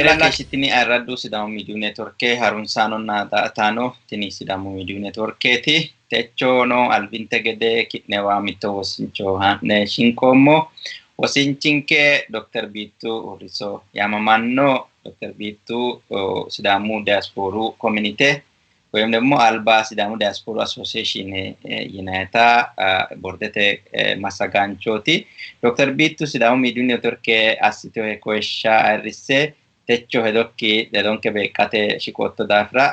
Keerella keeshshitini ayirraddu Sidaamu Miidiyu Neetworke harunsaanonna daa''ataano, tini Sidaamu Miidiyu Neetworkeeti. Techono albinte gede ki'newa mitto wosincho haa'ne shinqoommo. Wosinchinke Dr. Biittu Hurriso yaamamanno. Dr. Biittu Sidaamu Diyaaspooru Kominite ወይም ደግሞ አልባ Sidaamu Diyaaspooru Association yinayita bordete massagaanchooti. Dr. Biittu Sidaamu Miidiyu Neetworke assiteyo koyishsha ayirrisse techo hedokki ledonke beeqqate shiqootto daafira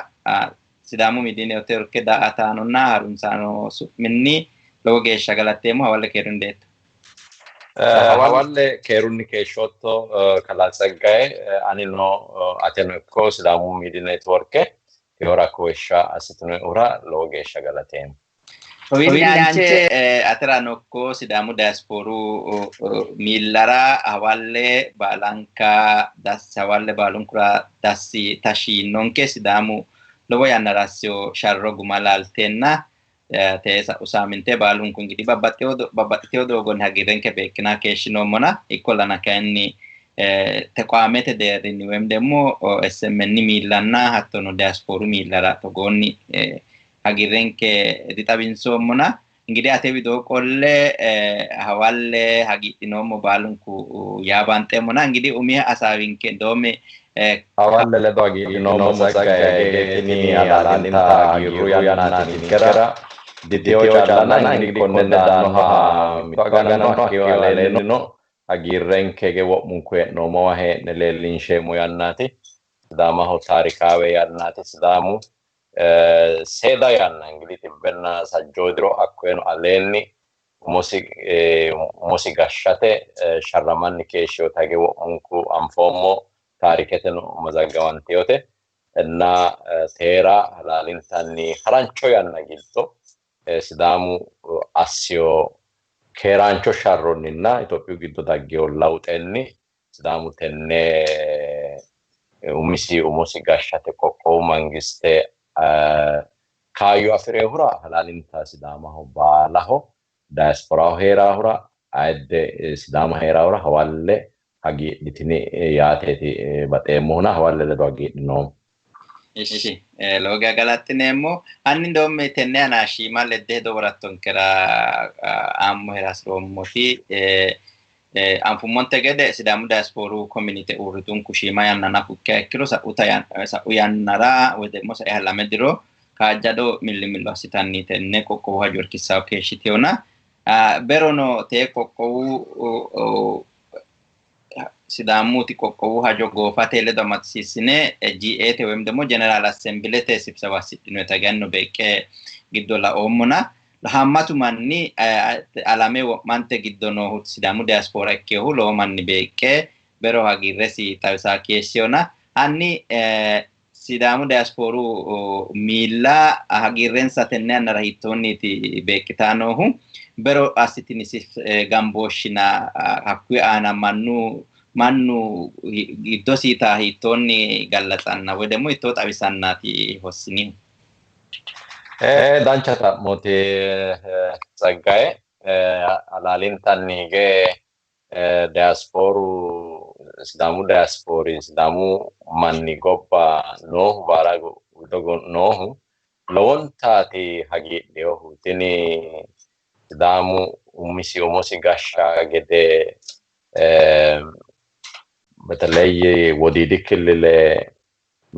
Sidaamu Miidiyu Neetworke daa''ataanonna harunsaano su'minni lowo geeshsha galateemmo. Hawalle keerunni deetto. Hawalle keerunni keeshshootto kalaa Tsaggaye, anino ateno ikko Sidaamu Miidiyu Neetworke teora koyishsha assitinoehura lowo geeshsha galateemmo. Kowiinni aanche aterano ikko Sidaamu Diyaaspooru miillara hawalle baalanka dassi hawalle baalunkura dassi tashshi yiinonke. Sidaamu lowo yannara assiyo sharro guma laalteenna tee sa'u saaminte baalunku ingidihi babbaxxiteyo doogonni hagiirrenke beeqqina keeshshinoommona, ikkollana kayinni teqwaamete deerrinni woyim ደግሞ SMN miillanna hattono diyaaspooru miillara togoonni hagiirrenke dixawinsoommona, ingidihi ate widoo qolle hawalle hagiidhinoommo baalunku yaa banxeemmona, ingidihi umi hasaawinke doome Hawalle ledo hagiidhinoommo Tsaggaye, tini halaalinta hagiirru yannaati ninkera. Ditteyo callana ingidihi konne daannoha mitto aganano hakkiyo aleennino hagiirrenke ge wo'munku hee'noommowa hee'ne leellinsheemmo yannaati. Sidaamaho taarikaawe yannaati. Sidaamu seeda yanna ingidihi xibbenna sajjoo diro hakkoyeno aleenni umosi gashshate sharramanni keeshshewota hige wo'munku anfoommo, taariketeno mazaggawanteyote inna teera halaalintanni harancho yanna giddo Sidaamu assiyo keeraancho sharronninna Itophiyu giddo daggeyo lawuxenni Sidaamu tenne umisi umosi gashshate qoqqowu mangiste kaayyo afi'rehura halaalinta Sidaamaho baalaho diasporaho heerahura ayidde Sidaama heerahura hawalle hagiidhitini yaateeti baxeemmohuna hawalle ledo hagiidhinoommo. Ishi lowo geya galaxxineemmo. Hanni ndoomme tenne aana shiima ledde hedo worattonkera aammohera hasi'roommoti, anfummonte gede Sidaamu Diyaaspooru Kominite uurritunku shiima yanna nafu ikkiha ikkiro sa'u yannara woy ደግሞ saiha 2 diro kaajjado millimillo assitanni tenne qoqqowu hajo irkissawo keeshshiteyona, berono tee qoqqowu Sidaamuti qoqqowu hajo goofate ledo amadisiissine GAte ወይም ደግሞ General Assemblete sibsawa assidhinoyita egenno beeqqe giddo laoommona, haammatu manni alame wo'mante giddo noohu Sidaamu diyaaspoora ikkehu lowo manni beeqqe bero hagiirresi xawisaa keeshshiyona, hanni Sidaamu diyaaspooru miilla hagiirrensa tenne yannara hiittoonniiti beeqqitaa noohu? Bero assitini gambooshshina hakkuyi aana mannu giddosiita hiittoonni gallatsanna woy ደግሞ hiittoo xawisannaati hossinihu? Dancha xa'mooti Tsaggaye. Halaalintanni hige diyaaspooru Sidaamu diyaaspori Sidaamu manni gobba noohu baala wido noohu lowontaati hagiidhinohu. Tini Sidaamu umisi umosi gashsha gede በተለይ wodiidi killile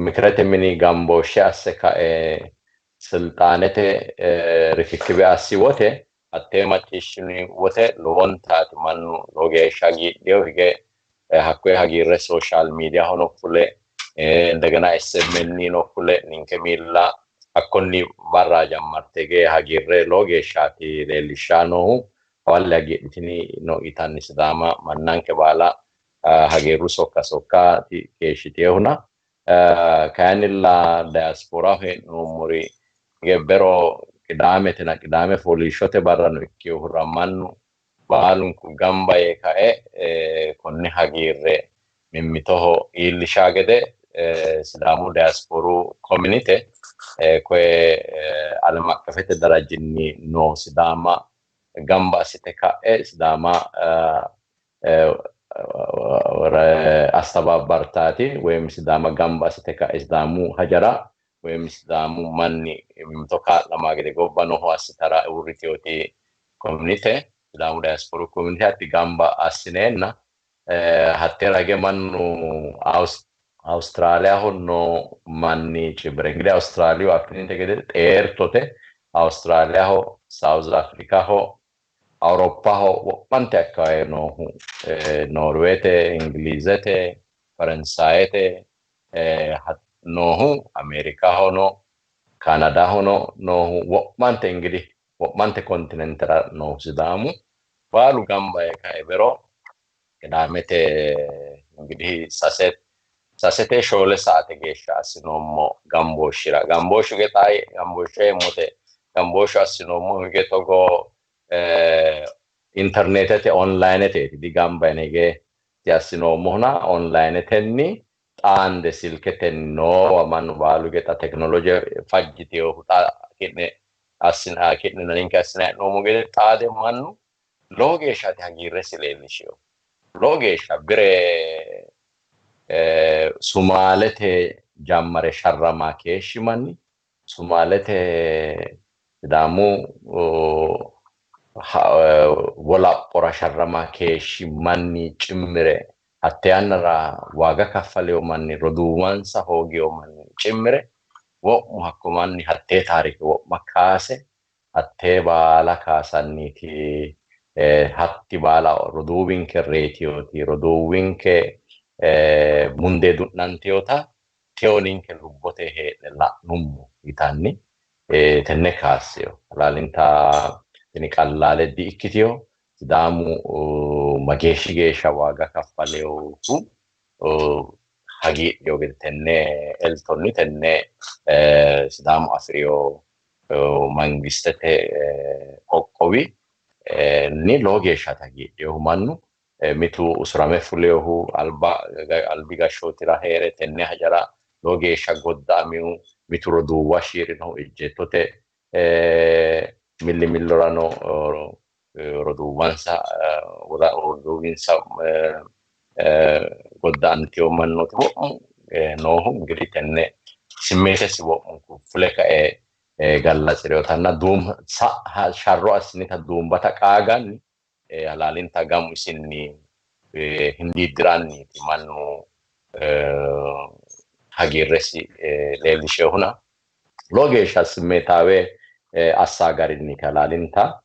mikirete mini gambooshshe asse kae silxaanete rikikkibe assi wote hattee macciishshini wote lowontaati mannu lowo geeshsha hagiidhino. Hige hakkoye hagiirre social mediahono fule እንደገና SMN no fule ninke miilla hakkonni barra jammarte hige hagiirre lowo geeshshaati leellishshaa noohu. Hawalle hagiidhitini no yitanni Sidaama mannanke baala hagiirru sokka sokkaati keeshshitehuna, kayinnilla diasporaho hee'noommori hige bero qidaametina qidaame fooliishshote barrano ikkinohura mannu baalunku gamba yee kae konne hagiirre mimmitoho iillishaa gede Sidaamu diyaasporu kominite koye alem aqqefete darajinni noo Sidaama gamba assite ka'e Sidaama astababbartaati woyim Sidaama gamba assite ka'e Sidaamu hajara woyim Sidaamu manni mimmito kaa'lamaa gede gobba noohu assitara uurriteyooti community, Sidaamu diasporu community hatti gamba assineenna hattee rage mannu Awustiraaliyaho noo manni cibbire ingidihi Awustiraaliyu affininte gede xeertote Awustiraaliyaho, South Africaho, Awuroppaho wo'mante akkawaawe noohu Noorwete, Ingilizete, Faransayete noohu, Ameerikahono, Kaanadahono noohu wo'mante ingidihi wo'mante kontinentera noohu Sidaamu baalu gamba yee kae bero Qidaamete ingidihi sasete 4 saate geeshsha assinoommo gambooshshira. Gambooshshu ge xaa gambooshshe yeemmote gambooshshu assinoommo hige togo internetete onlineteeti digamba yine hige diassinoommohuna onlinetenni xaande silketenni noowa mannu baalu hige xa tekinoloje fajjiteyohu xa ki'ne assina ki'ne ninke assina hee'noommo gede xaade mannu lowo geeshshaati hagiirresi leellishiyo. Lowo geeshsha bire Sumaalete jammare sharramaa keeshshi manni Sumaalete Sidaamu wolaphora sharramaa keeshshi manni cimmire hatte yannara waaga kaffaleyo manni roduuwansa hoogiyo manni cimmire wo'mu hakko manni hattee taarike wo'ma kaase hattee baala kaasanniiti hatti baala roduuwinke reetiyooti roduuwinke mundee du'nanteyota teyo ninke lubbote hee'ne la'nummo yitanni tenne kaasseyo. Halaalinta tini qallaale di''ikkitiyo. Sidaamu mageeshshi geeshsha waaga kaffaleyohu hagiidhiyo gede tenne eltonni tenne Sidaamu afi'riyo mangistete qoqqowi ni lowo geeshshaati hagiidhiyohu mannu. Mitu usurame fuleyohu albi gashshootira hee're tenne hajara lowo geeshsha godda'amihu, mitu roduuwa shiirinohu ejjeettote millimillorano roduuwansa roduuwinsa godda'anteyo mannooti wo'mu noohu ingidihi tenne simmeetesi wo'munku fule kae gallatsireyotanna sharro assinita duumbata qaaganni halaalinta gamu isinni hindiiddiranniiti mannu hagiirresi leellisheehuna lowo geeshsha simmeetaawe assa garinniiti halaalinta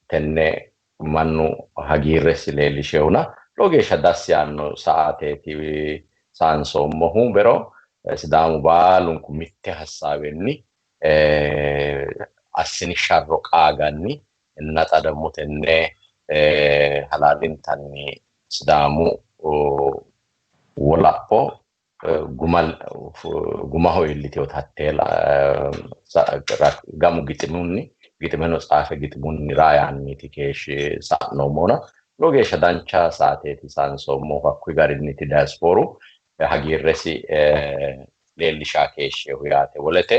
tenne mannu hagiirresi leellisheehuna lowo geeshsha dassi yaanno sa'aateeti saansoommohu bero Sidaamu baalunku mitte hassaawenni assini sharro qaaganni inna xa ደግሞ tenne halaalintanni Sidaamu wolapho gumaho iilliteyota hattee gamu giximunni giximeno tsaafe giximunni raayaanniiti keeshshi sa'noommohuna lowo geeshsha dancha saateeti saansoommohu hakkuyi garinniiti diasporu hagiirresi leellishaa keeshshehu yaate. Wolete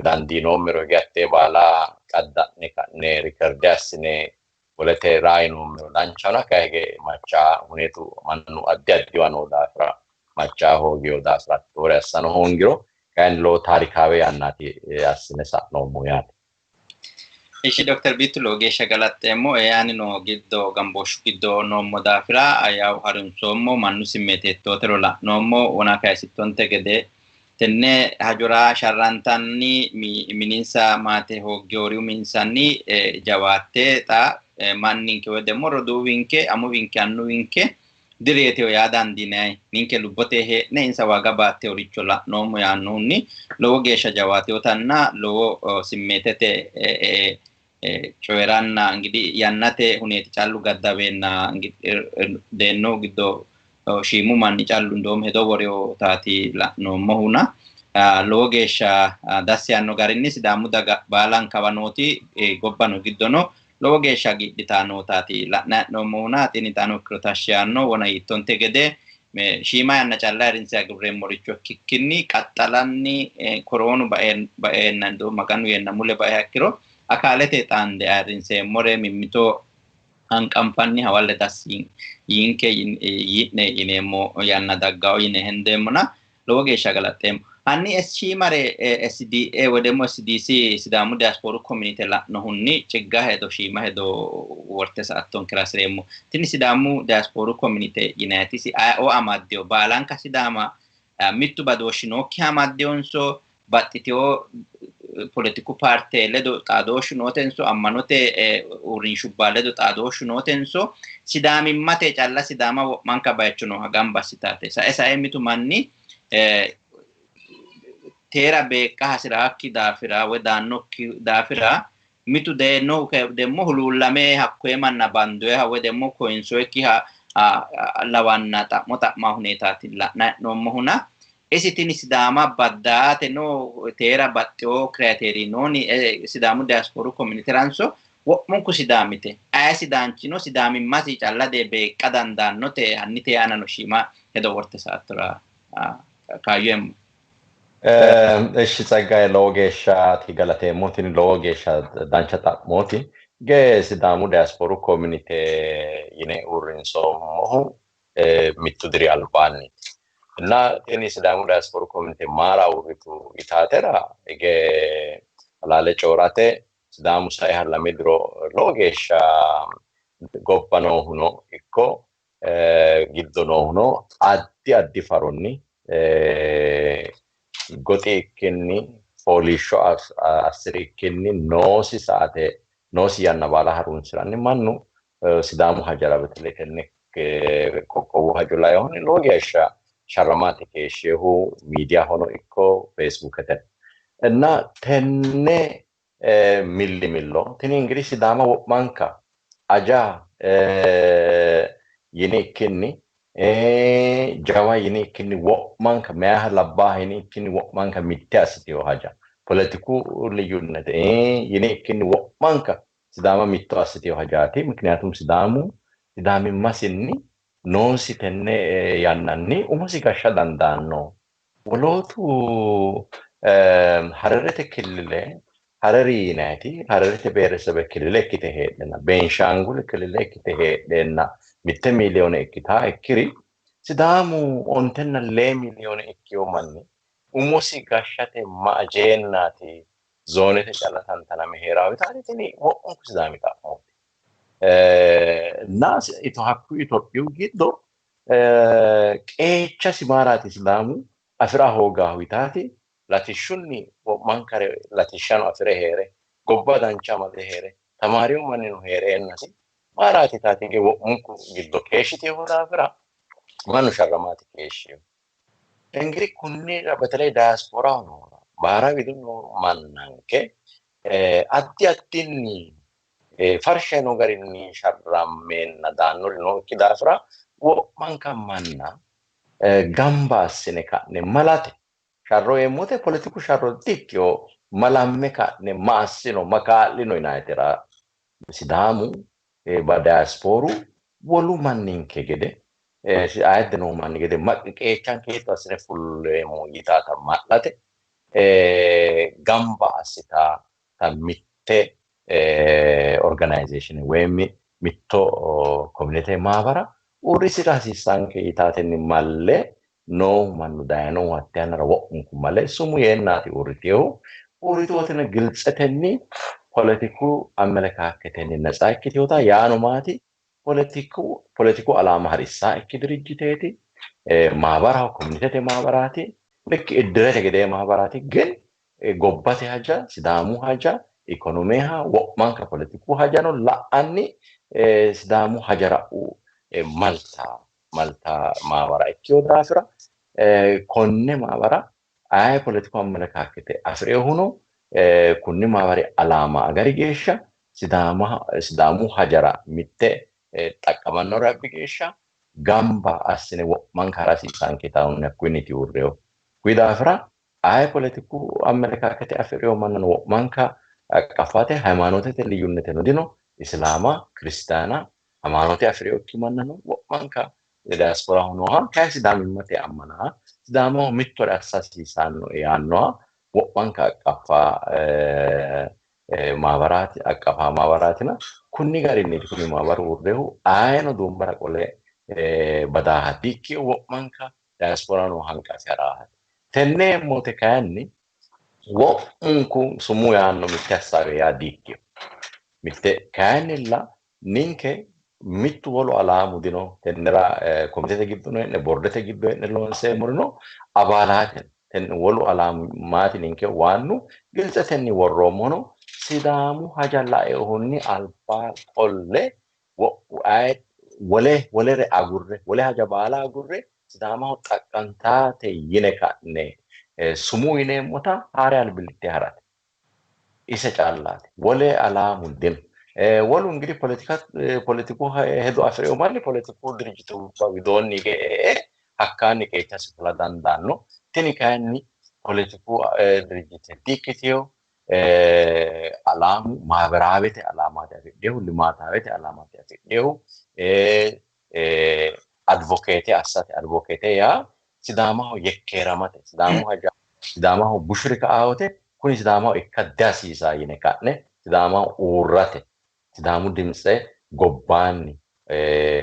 dandiinoommero hige hattee baala qadda'ne ka'ne rikerde assine wolete raayinoommero danchana kayi hige machaa huneetu mannu addi addiwa noo daafira machaa hoogiyo daafira hattoore assano hoongiro kayinni lowo taarikaawe yannaati assine sa'noommo yaate. Ishi Dr. Bittu lowo geeshsha galaxxeemmo. Anino giddo gambooshshu giddo noommo daafira yawu harunsoommo mannu simmeeteettootero la'noommo wona kayisittonte gede tenne hajora sharrantanni mininsa maate hooggeori uminsanni jawaatte xa manninke woy ደግሞ roduuwinke amuwinke annuwinke direeteyo yaa dandiinayi ninke lubbote hee'ne insa waaga baatteoricho la'noommo yaannohunni lowo geeshsha jawaateyotanna lowo simmeetete coyiranna ingidihi yannate huneeti callu gaddabeenna deenno giddo shiimu manni callu indoom hedo woreyotaati la'noommohuna lowo geeshsha dassi yaanno garinni Sidaamu daga baalankawa nooti gobbano giddono lowo geeshsha hagiidhitaa nootaati la'nayi hee'noommohuna tini xaano ikkiro tashshi yaanno wona yiittonte gede shiima yanna calla ayirrinse agurreemmoricho ikkikkinni qaxxalanni koroonu baeenna Maganu yeenna mule baeha ikkiro akaalete xaande ayirrinseemmore mimmito Hanqanfanni hawalle dassi yinke yi'ne yineemmo yanna daggawo yine hendeemmona lowo geeshsha galaxxeemmo. Hanni shiimare SDA woy ደግሞ SDC Sidaamu Diasporu Community la'nohunni cigga hedo shiima hedo worte sa'attonkera hasireemmo. Tini Sidaamu Diasporu Community yinayiti isi ayeoo amaddeyo? Baalanka Sidaama mittu badooshshi nookkiha amaddeyonso baxxiteyo poletiku paarte ledo xaadooshshu nootenso ammanote uurrinshubba ledo xaadooshshu nootenso sidaamimmate calla Sidaama wo'manka bayicho nooha gamba assitate. Sae sae mitu manni teera beeqqa hasi'raakki daafira woy daannokki daafira mitu deenohu demmo huluullame hakkoye manna bandoyeha woy demmo koyinsoyekkiha lawanna xa'mo xa'ma huneetaati la'na hee'noommohuna isi tini Sidaama baddaate no teera baxxewo criteria nooni Sidaamu Diasporu Community-ranso wo'munku Sidaamite aye sidaanchino sidaamimmasi calla dee beeqqa dandaannote hanni tee aanano shiima hedo worte sa'attora kaayyoemmo. Eshi Tsaggaye lowo geeshshaati galateemmo. Tini lowo geeshsha dancha xa'mooti. Ge Sidaamu Diasporu Community yine uurrinsoommohu mittu diri albaanniiti. እና tini Sidaamu Diasporu Community maara uurritu yitaatera hige halaale coyi'rate Sidaamu saiha lame diro lowo geeshsha gobba noohuno ikko giddo noohuno addi addi faronni goxi ikkinni fooliishsho assiri ikkinni noosi saate noosi yanna baala harunsiranni mannu Sidaamu hajara betele tenne qoqqowu hajo lainohunni lowo geeshsha sharramaati keeshshehu miidiyahono ikko Feesbuukete እና tenne millimillo tini inግዲህ Sidaama wo'manka aja yinikkinni jawa yinikkinni wo'manka meyaha labbaaha yinikkinni wo'manka mitte assiteyo haja poletiku liyyunnete yinikkinni wo'manka Sidaama mitto assiteyo hajaati. ምክንያቱም Sidaamu sidaamimmasinni noosi tenne yannanni umosi gashsha dandaanno. Wolootu Harerete killile Hareri yinayiti Harerete ብሔረሰብ killile ikkite heedheenna Beenishaangul killile ikkite heedheenna mitte miliyoone ikkitaa ikkiri Sidaamu 5 lee miliyoone ikkiyo manni umosi gashshate ma ajeennaati zoonete calla tantaname hee'raahu yitaati tini wo'munku Sidaami xa'mooti. እና hakku Itophiyu giddo qeechasi maaraati Sidaamu afi'ra hoogaahu yitaati latishshunni wo'mankare latishshano afi're hee're gobba dancha amade hee're tamaariyo mannino hee'reennasi maaraati yitaati hige wo'munku giddo keeshshiteehu daafira mannu sharramaati keeshshihu. እንግዲህ kunnira በተለይ ዳያስፖራው ነው baara wido noo mannanke addi addinni farsha noo garinni sharrammeenna daannori nookki daafira wo'manka manna gamba assine ka'ne malate sharro yeemmote poletiku sharro dikkino malamme ka'ne ma assino ma kaa'lino yinaayitera Sidaamu diasporu wolu manninke gede ayidde noo manni gede qeechanke hiitto assine fulleemmo yitaata ma'late gamba assitaata mitte organization woyim mitto community maabara uurrisira hasiissanke yitaatenni malle noohu mannu dayinohu hatte yannara wo'munku male sumu yeennaati uurriteehu uurritu woteno giltsetenni poletiku amelekaakketenni ነፃ ikkiteewota yaano maati poletiku alaama harissaa ikki dirijjiteeti maabaraho communitete maabaraati ልክ iddirete gedee maabaraati ግን gobbate haja Sidaamu haja ikonomeha wo'manka poletiku hajano la'anni Sidaamu hajara malta malta maabara ikkiyo daafira konne maabara aye poletiku amelekaakkete afi'reehuno kunni maabari alaama agari geeshsha Sidaamu hajara mitte xaqqamannore abbi geeshsha gamba assine wo'manka hara hasiissanke yitaahunni hakkunniti uurreehu. Kuyi daafira aye poletiku amelekaakete afi'reeho mannano wo'manka qaffate ሃይማኖትete liyyunneteno dino Isilaama Kiristaana ሃይማኖቴ afi'reewokki mannano wo'manka diasporaho nooha kayi sidaamimmate ammanaha Sidaamaho mittore assa hasiisannoe yaannoha wo'manka qaffa maabaraati aqqafa maabaraatina kunni garinniiti kuni maabaru uurrehu ayino duumbara qole badaaha dikkio wo'manka diaspora no hanqafe haraati. Tenne mote kayinni wo'munku sumuu yaanno mitte hasaawe yaa dikkio. Mitte kayinnilla ninke mittu wolu alaamu dino tennera komitete giddo hee'ne bordete giddo hee'ne loonseemmorino abaalaate tenne wolu alaamu maati ninke waannu giltsetenni worroommono Sidaamu haja laeehunni alba qolle wole wolere agurre wole haja baala agurre Sidaamaho xaqqantaate yine ka'ne sumuu yineemmota haare albillitte harate ise callaati wole alaamu dino. Wolu እንግዲህ ፖለቲካ ፖለቲኩ hedo afi'reyo manni poletiku dirijitubba widoonni hige e'e hakkaanni qeechasi fula dandaanno. Tini kayinni poletiku dirijite dikkiteyo alaamu maabiraawete alaamaati afidhehu limaataawete alaamaati afidhehu advokeete assate advokeete yaa Sidaamaho yekkeeramate Sidaamu haja Sidaamaho bushuri ka'aawote kuni Sidaamaho ikka dihasiisaa yine ka'ne Sidaamaho uurrate Sidaamu dimtse gobbaanni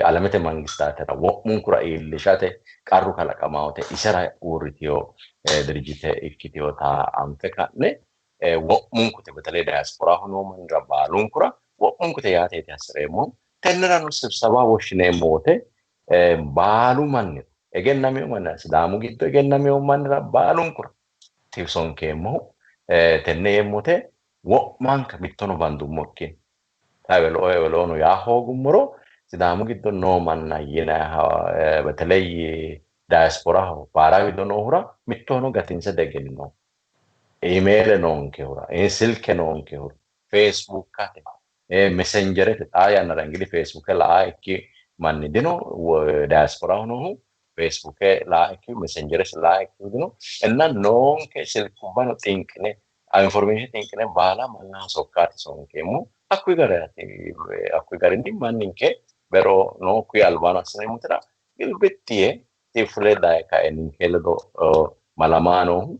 alamete mangistaatera wo'munkura iillishate qarru kalaqamawote isera uurritiyo dirijite ikkitiyota anfe ka'ne wo'munkute beteley diasporaho noo mannira baalunkura wo'munkute yaateeti hasireemmohu. Tennerano sibsaba woshshineemmo wote baalu mannira egennameyo mannira Sidaamu giddo egennameyo mannira baalunkura sonkeemmohu tenne yeemmote wo'manka mittono bandummokki ewelo ewelono yaa hoogummoro Sidaamu giddo noo manna yinayiha beteley diasporaho baara wido noohura mittono gatinse diegenninoommo. Imeele noonkehura, silke noonkehura, Feesbuukate, messengerete xaa yannara ingidihi Feesbuuke la'a ikki manni dino diasporaho noohu Feesbuuke la'a ikki messengeresi la'a ikkihu dino inna noonke silkubbano xinqine information xinqine baala mannaho sokkaati sonkeemmo. Hakkuyi garaati hakkuyi garinni manninke bero no kuyi albaano assineemmotera gilbitti yee fule daye kae ninke ledo malamaa noohu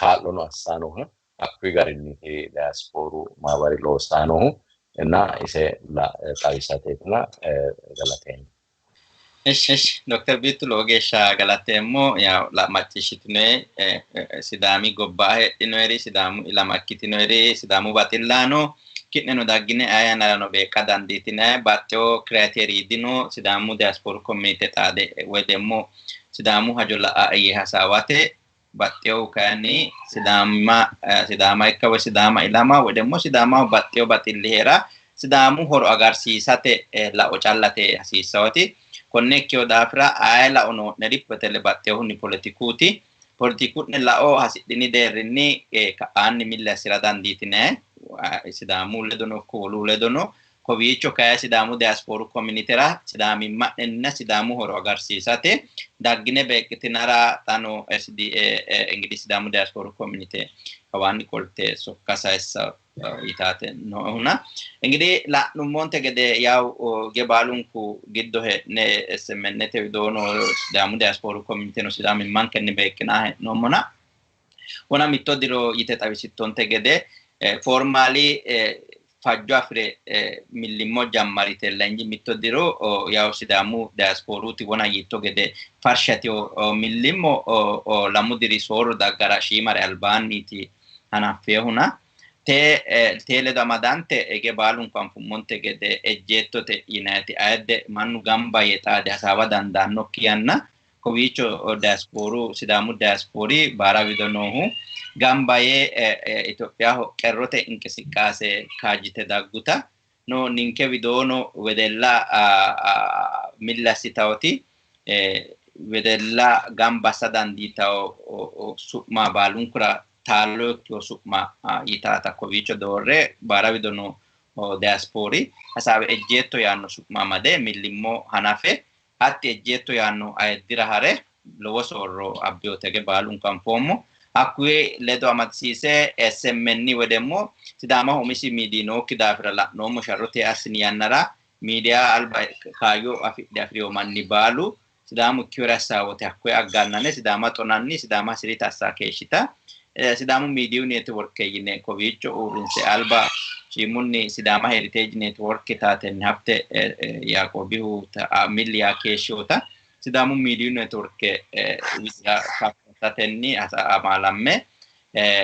kaa'lono assaa noohu hakkuyi garinniiti diasporu maabari loossaa noohu እና ise xawisateetina galateemmo. Ishi ishi Dr. Biittu lowo geeshsha galateemmo. Yaw macciishshitinoyi Sidaami gobba heedhinoyiri Sidaamu ilama ikkitinoyiri Sidaamu baxillaano ki'neno daggine aye yannarano beeqqa dandiitinayi baxxewo criteria dino Sidaamu diasporu community xaade woy demmo Sidaamu hajo la'a yee hasaawate baxxewo kayinni Sidaama Sidaama ikka woy Sidaama ilama woy demmo Sidaamaho baxxewo baxilli heera Sidaamu horo agarsiisate lao callate hasiissawoti. Konne ikkewo daafira aye lao noo'neri betele baxxewohunni poletikuuti poletiku'ne lao hasidhini deerrinni ka'aanni milli assira dandiitinayi Sidaamu ledono ikko wolu ledono kowiicho kayi Sidaamu diasporu communitera sidaamimma'nenna Sidaamu horo agarsiisate daggine beeqqitinara xano SDA ingidihi Sidaamu diasporu community kawaanni qolte sokka sayissa yitaate noohuna ingidihi la'nummonte gede yaw ge baalunku giddo hee'ne SMNte widoono Sidaamu diasporu community no sidaamimmankenni beeqqinaa hee'noommona wona mitto diro yite xawisittonte gede formali fajjo afire millimmo jammaritella inji mitto diro yaw Sidaamu diasporuti wona yiitto gede farshatewo millimmo lamu diri soorro daggara shiimare albaanniiti hanaffeehuna tee ledo amadante ege baalunku anfummonte gede ejjeettote yinayiti ayidde mannu gamba yee xaade hasaawa dandaannokki yanna kowiicho diasporu Sidaamu diaspori baara wido noohu gamba yee Itophiyaho qerrote inqisiqqaase kaajjite dagguta no ninke widoono wedella milli assitawoti wedella gamba assa dandiitawo su'ma baalunkura taalo ikkiwo su'ma yitaata kowiicho doorre baara wido no diaspori hasaawe ejjeetto yaanno su'ma amade millimmo hanafe hatti ejjeetto yaanno ayiddira hare lowo soorro abbiyote baalunku anfoommo. Hakkuyi ledo amadisiise SMN woy demmo Sidaamaho umisi miidiyi nookki daafira la'noommo sharrote assini yannara miidiya alba kaayyo afidhe afi'reyo manni baalu Sidaamu ikkiyore assaa wote hakkoye aggannane Sidaama xonanni Sidaama hasirita assaa keeshshita Sidaamu Miidiyu Network yine kowiicho uurrinse alba shiimunni Sidaama Heritage Network taatenni hafte Yaaqoobihu milli yaa keeshshoota Sidaamu Miidiyu Network kafatenni amaalamme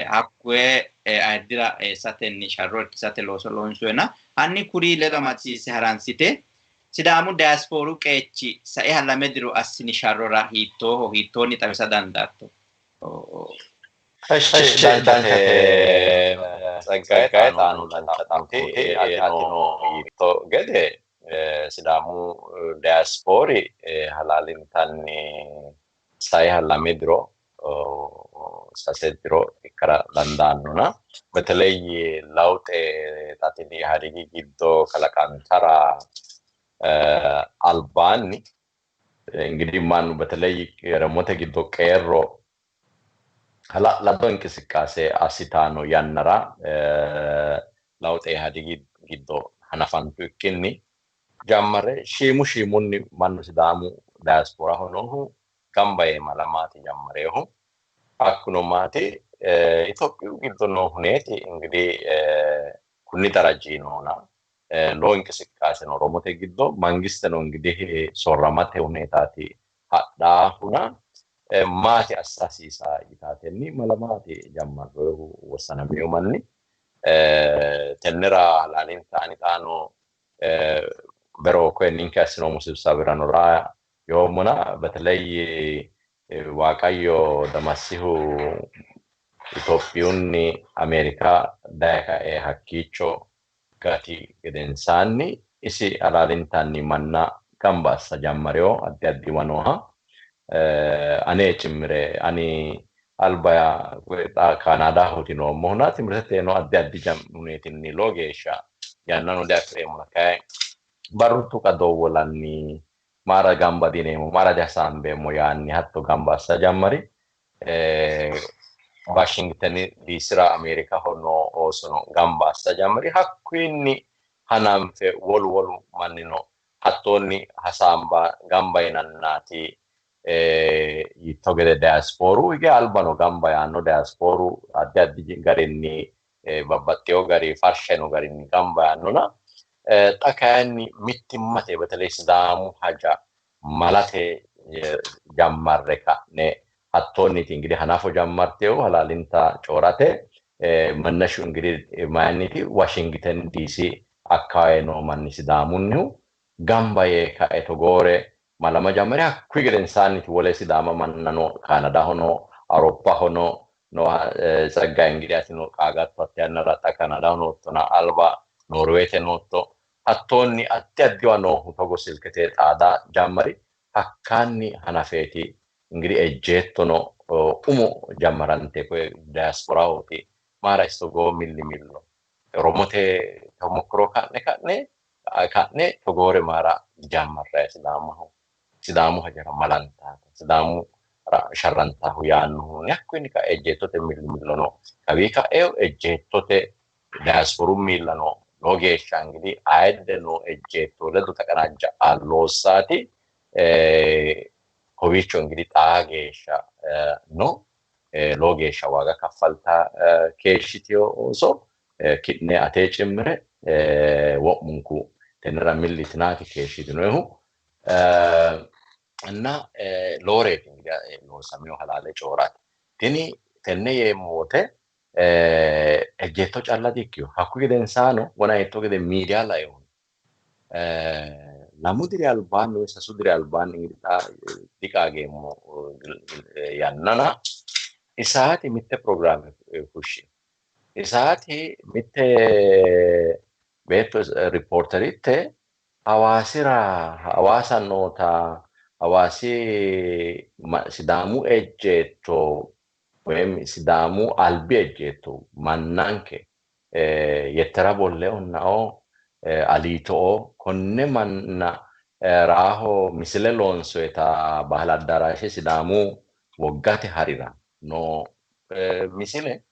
hakkuwe ayiddira eessatenni sharro irkisate looso loonsoena hanni kuri ledo amadisiisse haransite Sidaamu diasporu qeechi saiha lame diro assini sharrora hiittooho hiittoonni xawisa dandaatto? Eshi danchate Tsaggaye xaano dancha xa'mooti. Atino yiitto gede Sidaamu diaspori halaalintanni saiha lame diro sase diro ikkara dandaannona በተለይ ለውጥ xa tini Ihaadigi giddo kalaqantara albaanni እንግዲህ mannu በተለይ Oromote giddo qeerro hala'lado እንቅስቃሴ assitanno yannara lawuxe Ihaadigi giddo hanafantu ikkinni jammare shiimu shiimunni mannu Sidaamu diasporaho noohu gamba yee malamaati jammareehu. Hakkuno maati Itophiyu giddo noo huneeti እንግዲህ kunni daraji noona lowo እንቅስቃሴ no Oromote giddo mangisteno እንግዲህ soorramate huneetaati hadhaahuna maati assa hasiisa yitaatenni malamaati jammarrohu wossanamiyo manni tennera halaalinta ani xaano bero koye ninke assinoommo sibsabirano raa yoommona በተለይ Waaqayyo Damassihu Itophiyunni Ameerika daye kae hakkiicho gati gedensaanni isi halaalintanni manna gamba assa jammareyo addi addiwa nooha ane cimmire ani alba xa Kaanaadahooti noommohuna timirtete no addi addi huneetinni lowo geeshsha yannano diafireemmona kayi barru tuqa dowwolanni maara gamba dineemmo maara dihasaambeemmo yaanni hatto gamba assa jammari. Washington DC-ra Ameerikaho noo oosono gamba assa jammari. Hakkuinni hananfe wolu wolu mannino hattoonni hasaamba gamba yinannaati yiitto gede diasporu hige albano gamba yaanno diasporu addi addi garinni babbaxxeyo gari farsheno garinni gamba yaannona xa kayinni mittimmate በተለይ Sidaamu haja malate jammarre ka'ne hattoonniti እንግዲህ hanafo jammarteyo halaalinta coorate መነሹ እንግዲህ mayanniti Washington DC akkawaye noo manni Sidaamunnihu gamba yee kae togoore malama jammari. Hakkuyi gedensaanniti wole Sidaama mannano Kaanadaho no Awuroppaho no nooha Tsaggaye እንግዲህ atino qaagatto hatte yannara xa Kaanadaho noottona alba Noorwete nootto hattoonni addi addiwa noohu togo silkete xaada jammari. Hakkaanni hanafeeti እንግዲህ ejjeettono umo jammarante koye diasporahooti maara isi togoo milli millo Oromote tomokkiro ka'ne ka'ne ka'ne togoore maara jammarrayi Sidaamaho Sidaamu hajara malantaata Sidaamu sharrantaahu yaannohu hakkunni ka ejjeettote milli millono kawii ka'eo ejjeettote diasporu miillano lowo geeshsha እንግዲህ ayidde noo ejjeetto ledo taqanajja'a loossaati kowiicho እንግዲህ xaa geeshsha no lowo geeshsha waaga kaffalta keeshshiteyo ooso ki'ne ate cimmire wo'munku tennera milli yitinaati keeshshitinoyihu እና loworeeti እንግዲህ loosamino halaale coorate tini tenne yeemmo wote ejjeetto calla di''ikkino hakkuyi gedensaano wona yiitto gede miidiya laeehunni lamu diri albaanni woyi sasu diri albaanni እንግዲህ xa diqaageemmo yannana Isaati mitte pirogiraame fushshino. Isaati mitte beetto ripoorteritte Hawaasira Hawaasa noota Hawaasi Sidaamu ejjeetto ወይም Sidaamu albi ejjeetto mannanke Yettera Bolleonnao Aliito'o konne manna raaho misile loonsoyita Bahil Addaraashe Sidaamu woggate harira noo misile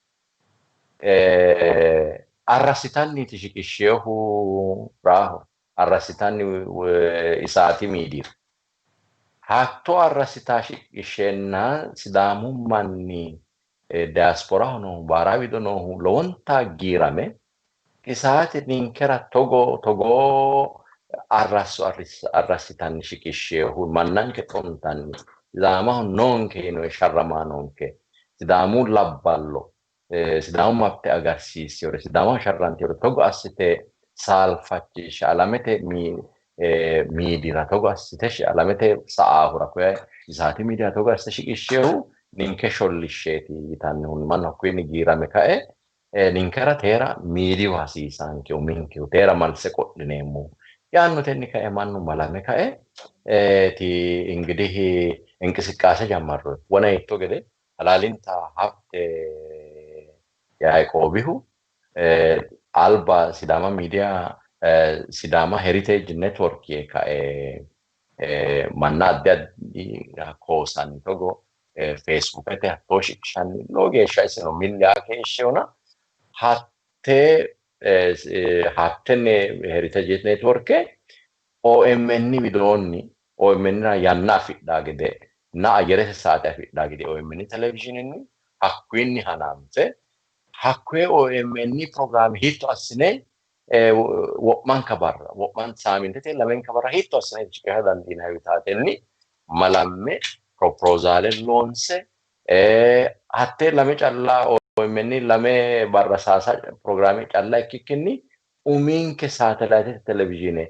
arrassitanniiti shiqishsheehu raaho arrassitanni Isaati miidiira hatto arrassita shiqishsheenna Sidaamu manni diasporaho noohu baara wido noohu lowonta giirame isaati ninkera togoo arrasso arrassitanni shiqishsheehu mannanke xontanni Sidaamaho noonke yinoe sharramaa noonke Sidaamu labballo Sidaamu mabte agarsiissiyore Sidaamaho sharrantiyore togo assite saalfachisha alamete miidira togo assite alamete sa'aahura koye isaati miidira togo assite shiqishsheehu ninke shollishsheeti yitannohunni mannu hakkuyiinni giirame kae ninkera teera miidiyu hasiisaanke uminkehu teera malse qo'lineemmo yaannotenni kae mannu malame kae ti ingidihi inqisiqqaase jammarro wona hiitto gede halaalinta Habte Yaaqoobihu alba Sidaama miidiya Sidaama Heritage Network yee kae manna addi addi koosanni togo Facebookete hattoo shiqishanni lowo geeshsha isino milli yaa keeshshehuna hattenne Heritage Network OMN widoonni OMN ra yanna afidhaa gede na ayyerete saate afidhaa gede OMN televizhiinenni hakkuyinni hananfe hakkuye OMN programme hiitto assine wo'manka barra wo'man saamintete lamenka barra hiitto assine shiqisha dandiinanni yitaatenni malamme propozaale loonse hattee lame calla OMN lame barra saasa programme calla ikkikkinni uminke saatelayitete televizhiine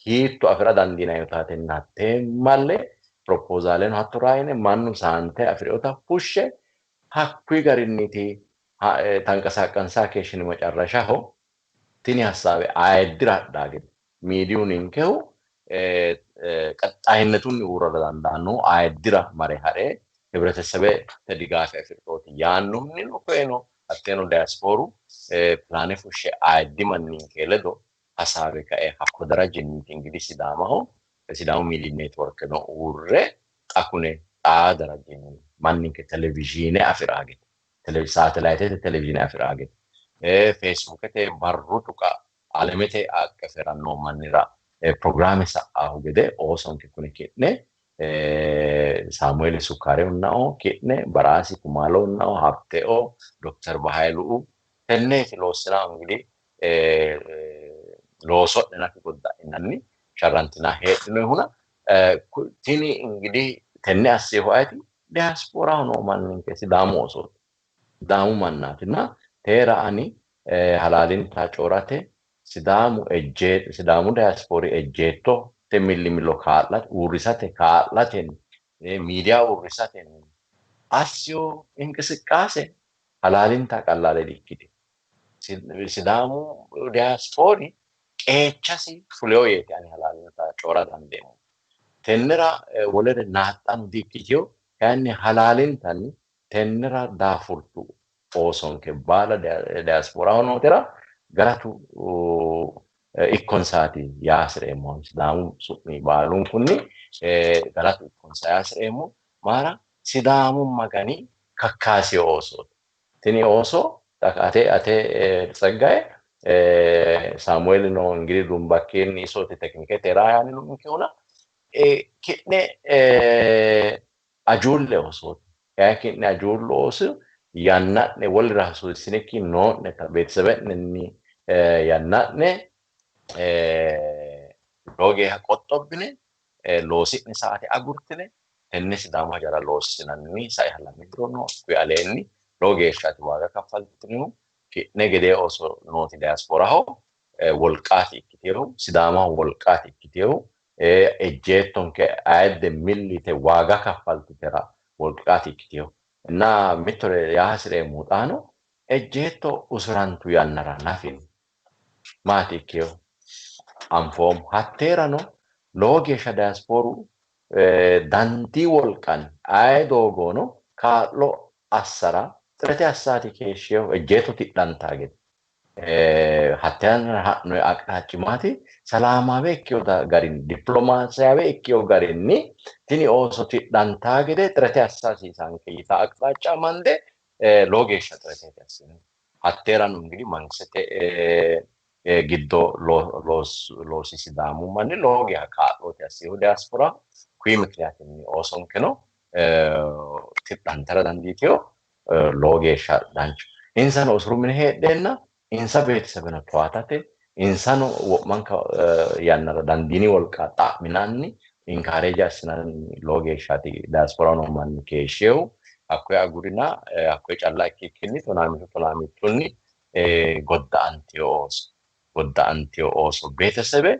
hiitto afira dandiinanni yitaatenni hattee malle propozaaleno hatto raayine mannu saante afi'rinota fushshe hakkuyi garinniiti tanqasaqqansaa keeshshini macarrashaho tini hassaawe ayiddira hadhaa gede miidiyu ninkehu qaxxaayinetunni uurrara dandaannohu ayiddira mare ha're hibretesebete digaafe afi'rooti yaannohunnino koyeno hatteeno diasporu pilaane fushshe ayiddi manninke ledo hasaawe kae hakko darajinniiti ingidihi Sidaamaho Sidaamu Miidiyu Network no uurre xa kune xaa darajinni manninke televizhiine afi'raa gede saatelayitete televizhiine afi'raa gede Facebookete barru tuqa alamete aqqefera noo mannira programme sa'aahu gede oosonke kune ki'ne Saamueeli Sukkaarehunna"o ki'ne Baraasi Kumaalehunna"o Habteo Dokter Bahaylu'u tenneeti loossinaa ingidihi looso'ne nafi godda'inanni sharrantinaa heedhinoyihuna tini ingidihi tenne asseehu ayeti diasporaho noo manninke Sidaamu oosooti Sidaamu mannaatinna teera ani halaalinta coorate Sidaamu ejjee Sidaamu diaspori ejjeetto te millimillo kaa'late uurrisate kaa'latenni miidiya uurrisatenni assiyo inqisiqqaase halaalinta qallaale dikkite Sidaamu diaspori qeechasi fuleyo yeeti ani halaalinta coora dandeemmo tennera wolere naaxxano dikkiteyo kayinni halaalintanni tennera daafurtu oosonke baala diasporaho nootera galatu ikkonsaati yaa hasireemmo Sidaamu su'mi baalunkunni galatu ikkonsa yaa hasireemmo maara Sidaamu magani kakkaasiyo oosooti tini ooso ate ate Tseggaye Saamueelino ingili dumbakkiinni isooti teknikete raayaani nonkehuna ki'ne ajuulle oosooti kayi ki'ne ajuullu ooso yanna'ne wolira hasiissinikki noo'neta beetesebe'nenni yanna'ne lowo geeshsha qoxxobbine loosi'ne saate agurtine tenne Sidaamu hajara loossinanni saiha lame diro no hakkuyi aleenni lowo geeshshaati waaga kaffaltinihu ki'ne gedee ooso nooti diasporaho wolqaati ikkiteehu Sidaamaho wolqaati ikkiteehu ejjeettonke ayidde millite waaga kaffaltitera wolqaati ikkiteehu እና mittore yaa hasireemmo xaano ejjeetto usurantu yannara nafino maati ikkeehu anfoommo hatteerano lowo geeshsha diasporu dandii wolqanni aye doogono kaa'lo assara xirete assaati keeshsheehu ejjeetto tidhantaa gede hatte yannara ha'noyi aqxaacci maati salaamaawe ikkeyo garinni dippiloomaasiyaawe ikkeyo garinni tini ooso tidhantaa gede xirete assa hasiisanke yita aqxaacca amande lowo geeshsha xireteeti assine hatteerano ingidihi mangisete giddo loosi Sidaamu manni lowo geeshsha kaa'looti asseehu diaspora kuyi mikniyaatinni oosonkeno tidhantara dandiiteyo. Lowo geeshsha dancha. Insano usuru mine heedheenna insa beetesebeno towatate insano wo'manka yannara dandiini wolqa xa'minanni inkareeji assinanni lowo geeshshaati diaspora noo manni keeshsheehu. Hakkoye agurina hakkoye calla ikkikkinni 12 12tunni godda'antiyo ooso beetesebe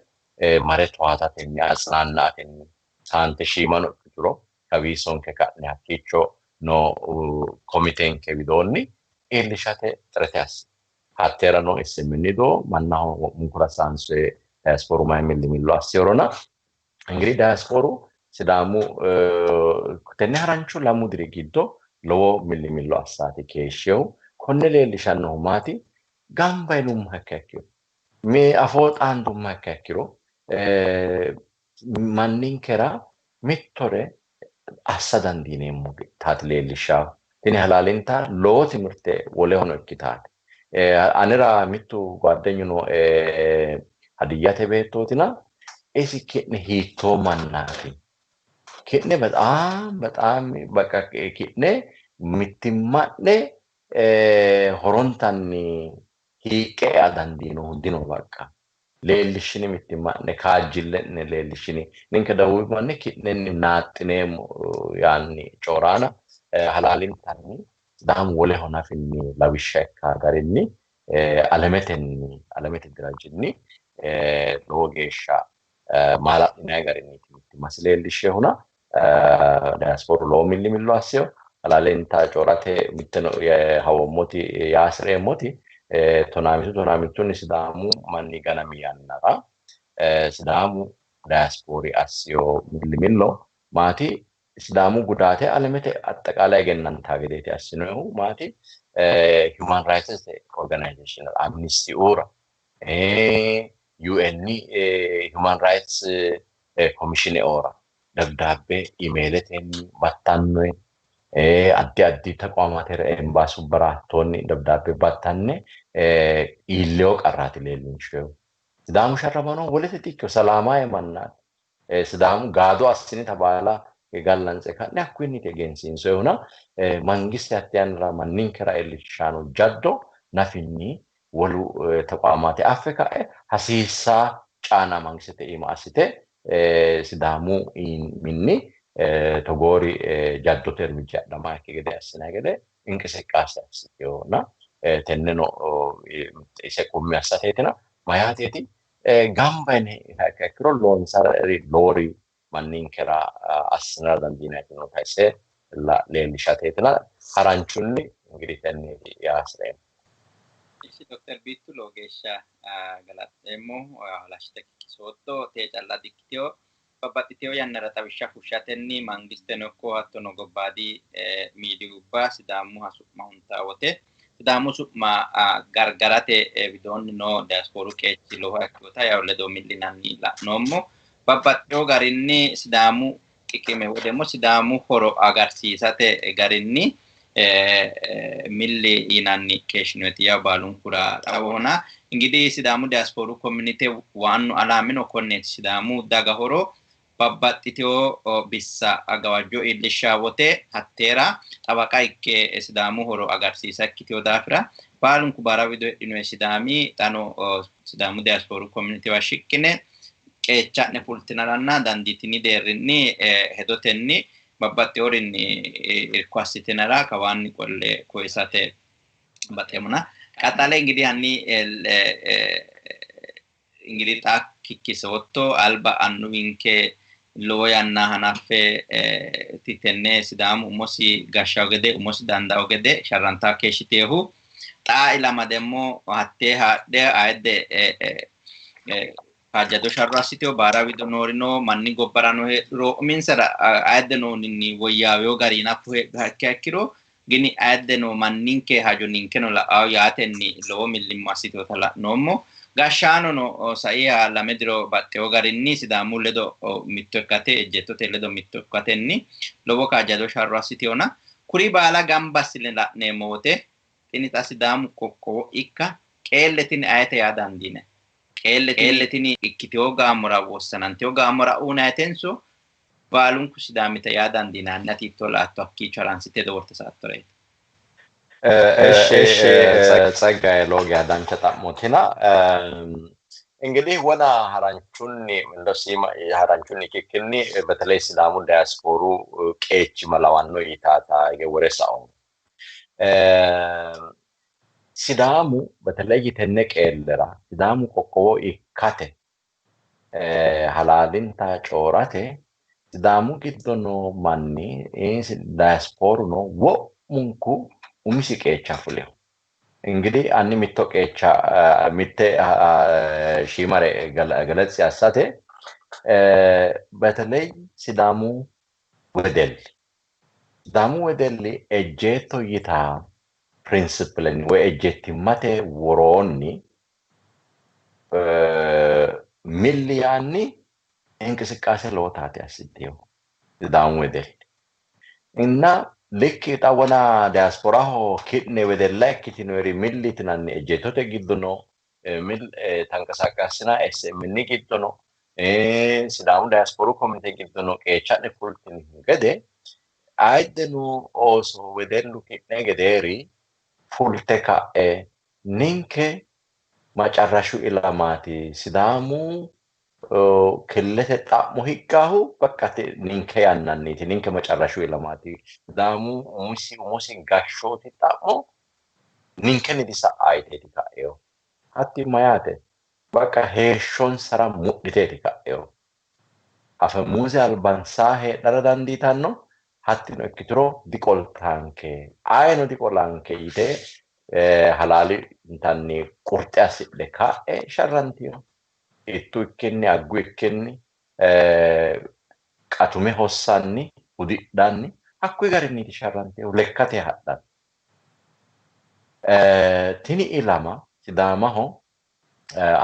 mare towaatatenni atsinaanna'atenni saante shiimano ikkituro kawiisonke ka'ne hakkiicho noo komitenke widoonni iillishate xirete assi. Hatteerano issimminni doo mannaho wo'munkura saanse diasporu mayi millimillo assiyorona እንግዲህ ዲያስፖሩ ሲዳሙ tenne haranchu 2 diri giddo lowo millimillo assaati keeshshehu. Konne leellishannohu maati? Gamba yinummoha ikkiha ikkiro, afoo xaandummoha ikkiha ikkiro manninkera mittore assa dandiineemmo taati leellishshahu. Tini halaalinta lowo timirte wolehono ikkitaate. Anera mittu guaddenyu no hadiyyate beettootina isi ki'ne hiittoo mannaati? Ki'ne በጣም በጣም በቃ ki'ne mittimma'ne horontanni hiiqqe ea dandiinohu dino በቃ leellishshini mittimma'ne kaajjille'ne leellishshini ninke Dawubi manni ki'nenni naaxxineemmo yaanni cooraana halaalintanni Sidaamu woleho nafinni lawishsha ikka garinni alametenni alamete dirajinni lowo geeshsha maala'linanni garinniiti mittimmasi leellishshehuna diasporu lowo millimillo asseyo. Halaalinta coorate mitteno hawommoti yaasireemmoti 12 12tunni Sidaamu manni ganami yannara Sidaamu diaspori assiyo millimillo maati? Sidaamu gudaate alamete aጠቃላይ egennantaa gedeeti assinohu maati? Human Rights Organization Amnesty ura UN Human Rights Commission ora ደብዳቤ imeeletenni battanne addi addi taqwamatera embaasubbara hattoonni ደብዳቤ battanne iilleyo qarraati leellinsheehu. Sidaamu sharramano wolete dikkino salaamaye mannaati. Sidaamu gaado assini tabaala gallanse ka'ne hakkuyinniti egensiinsoyihuna mangiste hatte yannara manninkera iillishshaano jaddo nafinni wolu taqwaamate affe ka'e hasiissaa caana mangistete iima assite Sidaamu minni togoori jaddote irmijja adhamaakki gede assinay gede inqisiqqaase assiteyona tenneno ise qummi assateetina mayaateeti gamba yine ikkiro loonsari lowori manninkera assinara dandiinayiti noota ise leellishateetina haranchunni እንግዲህ tenneeti yaasireemmo. Ishi Dr. Biittu lowo geeshsha galaxxeemmo halashshite kikkisootto tee calla dikkiteyo babbaxxiteyo yannara xawishsha fushshatenni mangisteno ikko hattono gobbaadi miidiyubba Sidaamuha su'ma huntaa wote Sidaamu su'ma gargarate widoonni noo diasporu qeechi lowoha ikkinota yawo ledo millinanni la'noommo. Babbaxxeyo garinni Sidaamu xiqime woy ደግሞ Sidaamu horo agarsiisate garinni milli yinanni keeshshinoyti yawo baalunkura xawohona. እንግዲህ Sidaamu diasporu community waannu alaamino konneeti. Sidaamu daga horo babbaxxiteyo bissa gawajjo iillishshaa wote hatteera xawaqa ikke Sidaamu horo agarsiisa ikkiteyo daafira baalunku baara wido heedhinoyi Sidaami xano Sidaamu diasporu communitywa shiqqine qeecha'ne fultinaranna dandiitini deerrinni hedotenni babbaxxeyorinni irko assitinara kawaanni qolle koyisate baxeemmona. Qaxale እንግዲህ hanni እንግዲህ xa kikkisootto alba annuwinke lowo yanna hanaffe tenne Sidaamu umosi gashshawo gede umosi dandawo gede sharrantaa keeshshiteehu xaa ilama demmo hattee haadhe ayidde kaajjado sharro assiteyo baara wido noorino manni gobbarano heedhuro uminsara ayidde nooninni woyyaaweyo garinni affu heedhuha ikkiha ikkiro gini ayidde noo manninke hajo ninkeno la'awo yaatenni lowo millimmo assiteota la'noommo. Gashshaanono saiha 2 diro baxxeyo garinni Sidaamu ledo mitto ikkate ejjeettote ledo mitto ikkatenni lowo kaajjado sharro assiteyona kuri baala gamba assine la'neemmo wote tini xa Sidaamu qoqqowo ikka qeelle tini ayete yaa dandiinanni? Qeelle tini ikkiteyo gaamora wossananteyo gaamora uunayitenso baalunku Sidaamita yaa dandiinanni? Ati hiittoo la'atto hakkiicho haransite doorte sa'attoreeti? እሺ ጸጋዬ ሎጊያ dancha xa'mootina እንግዲህ ወና haranchunni እንደው ሲማ haranchunni ikkikkinni በተለይ ሲዳሙ ዲያስፖሩ qeechi malawanno yitaata ወሬ sa'o Sidaamu በተለይ tenne qeellera Sidaamu qoqqowo ikkate halaalinta coorate Sidaamu giddo noo manni diyaspooruno wo'munku umisi qeecha fuleho. እንግዲህ ani mitto qeecha mitte shiimare ገለጽ assate በተለይ wedelli Sidaamu wedelli ejjeetto yitaa principle woyi ejjeettimmate woroonni milli yaanni እንቅስቃሴ lowotaati assiteyo Sidaamu wedelli እና ልክ xa wona diyasporaho ki'ne wedella ikkitinori milli yitinanni ejjeettote giddo no tanqasaqqassina SMN giddo no Sidaamu diyasporu komite giddo no qeecha'ne fultinihu gede ayiddeno ooso wedellu ki'ne gedeeri fulte ka'e ninke macarrashu ilamaati Sidaamu killete xa'mo higgahu bakka ninke yannanniiti ninke macarrashu ilamaati Sidaamu umisi umosi gashshooti xa'mo ninkenni disa'aa yiteeti ka'eyo hatti mayaate bakka heeshshonsara mudhiteeti ka'eyo afemuuze albansaa heedhara dandiitanno hattino ikkituro diqoltaanke ayino diqolanke yite halaali intanni qurxe assidhe ka'e sharrantiyo ittu ikkinni aggu ikkinni qatume hossanni hudidhanni hakkuyi garinniiti sharrantiyo lekkate hadhanni. Tini ilama Sidaamaho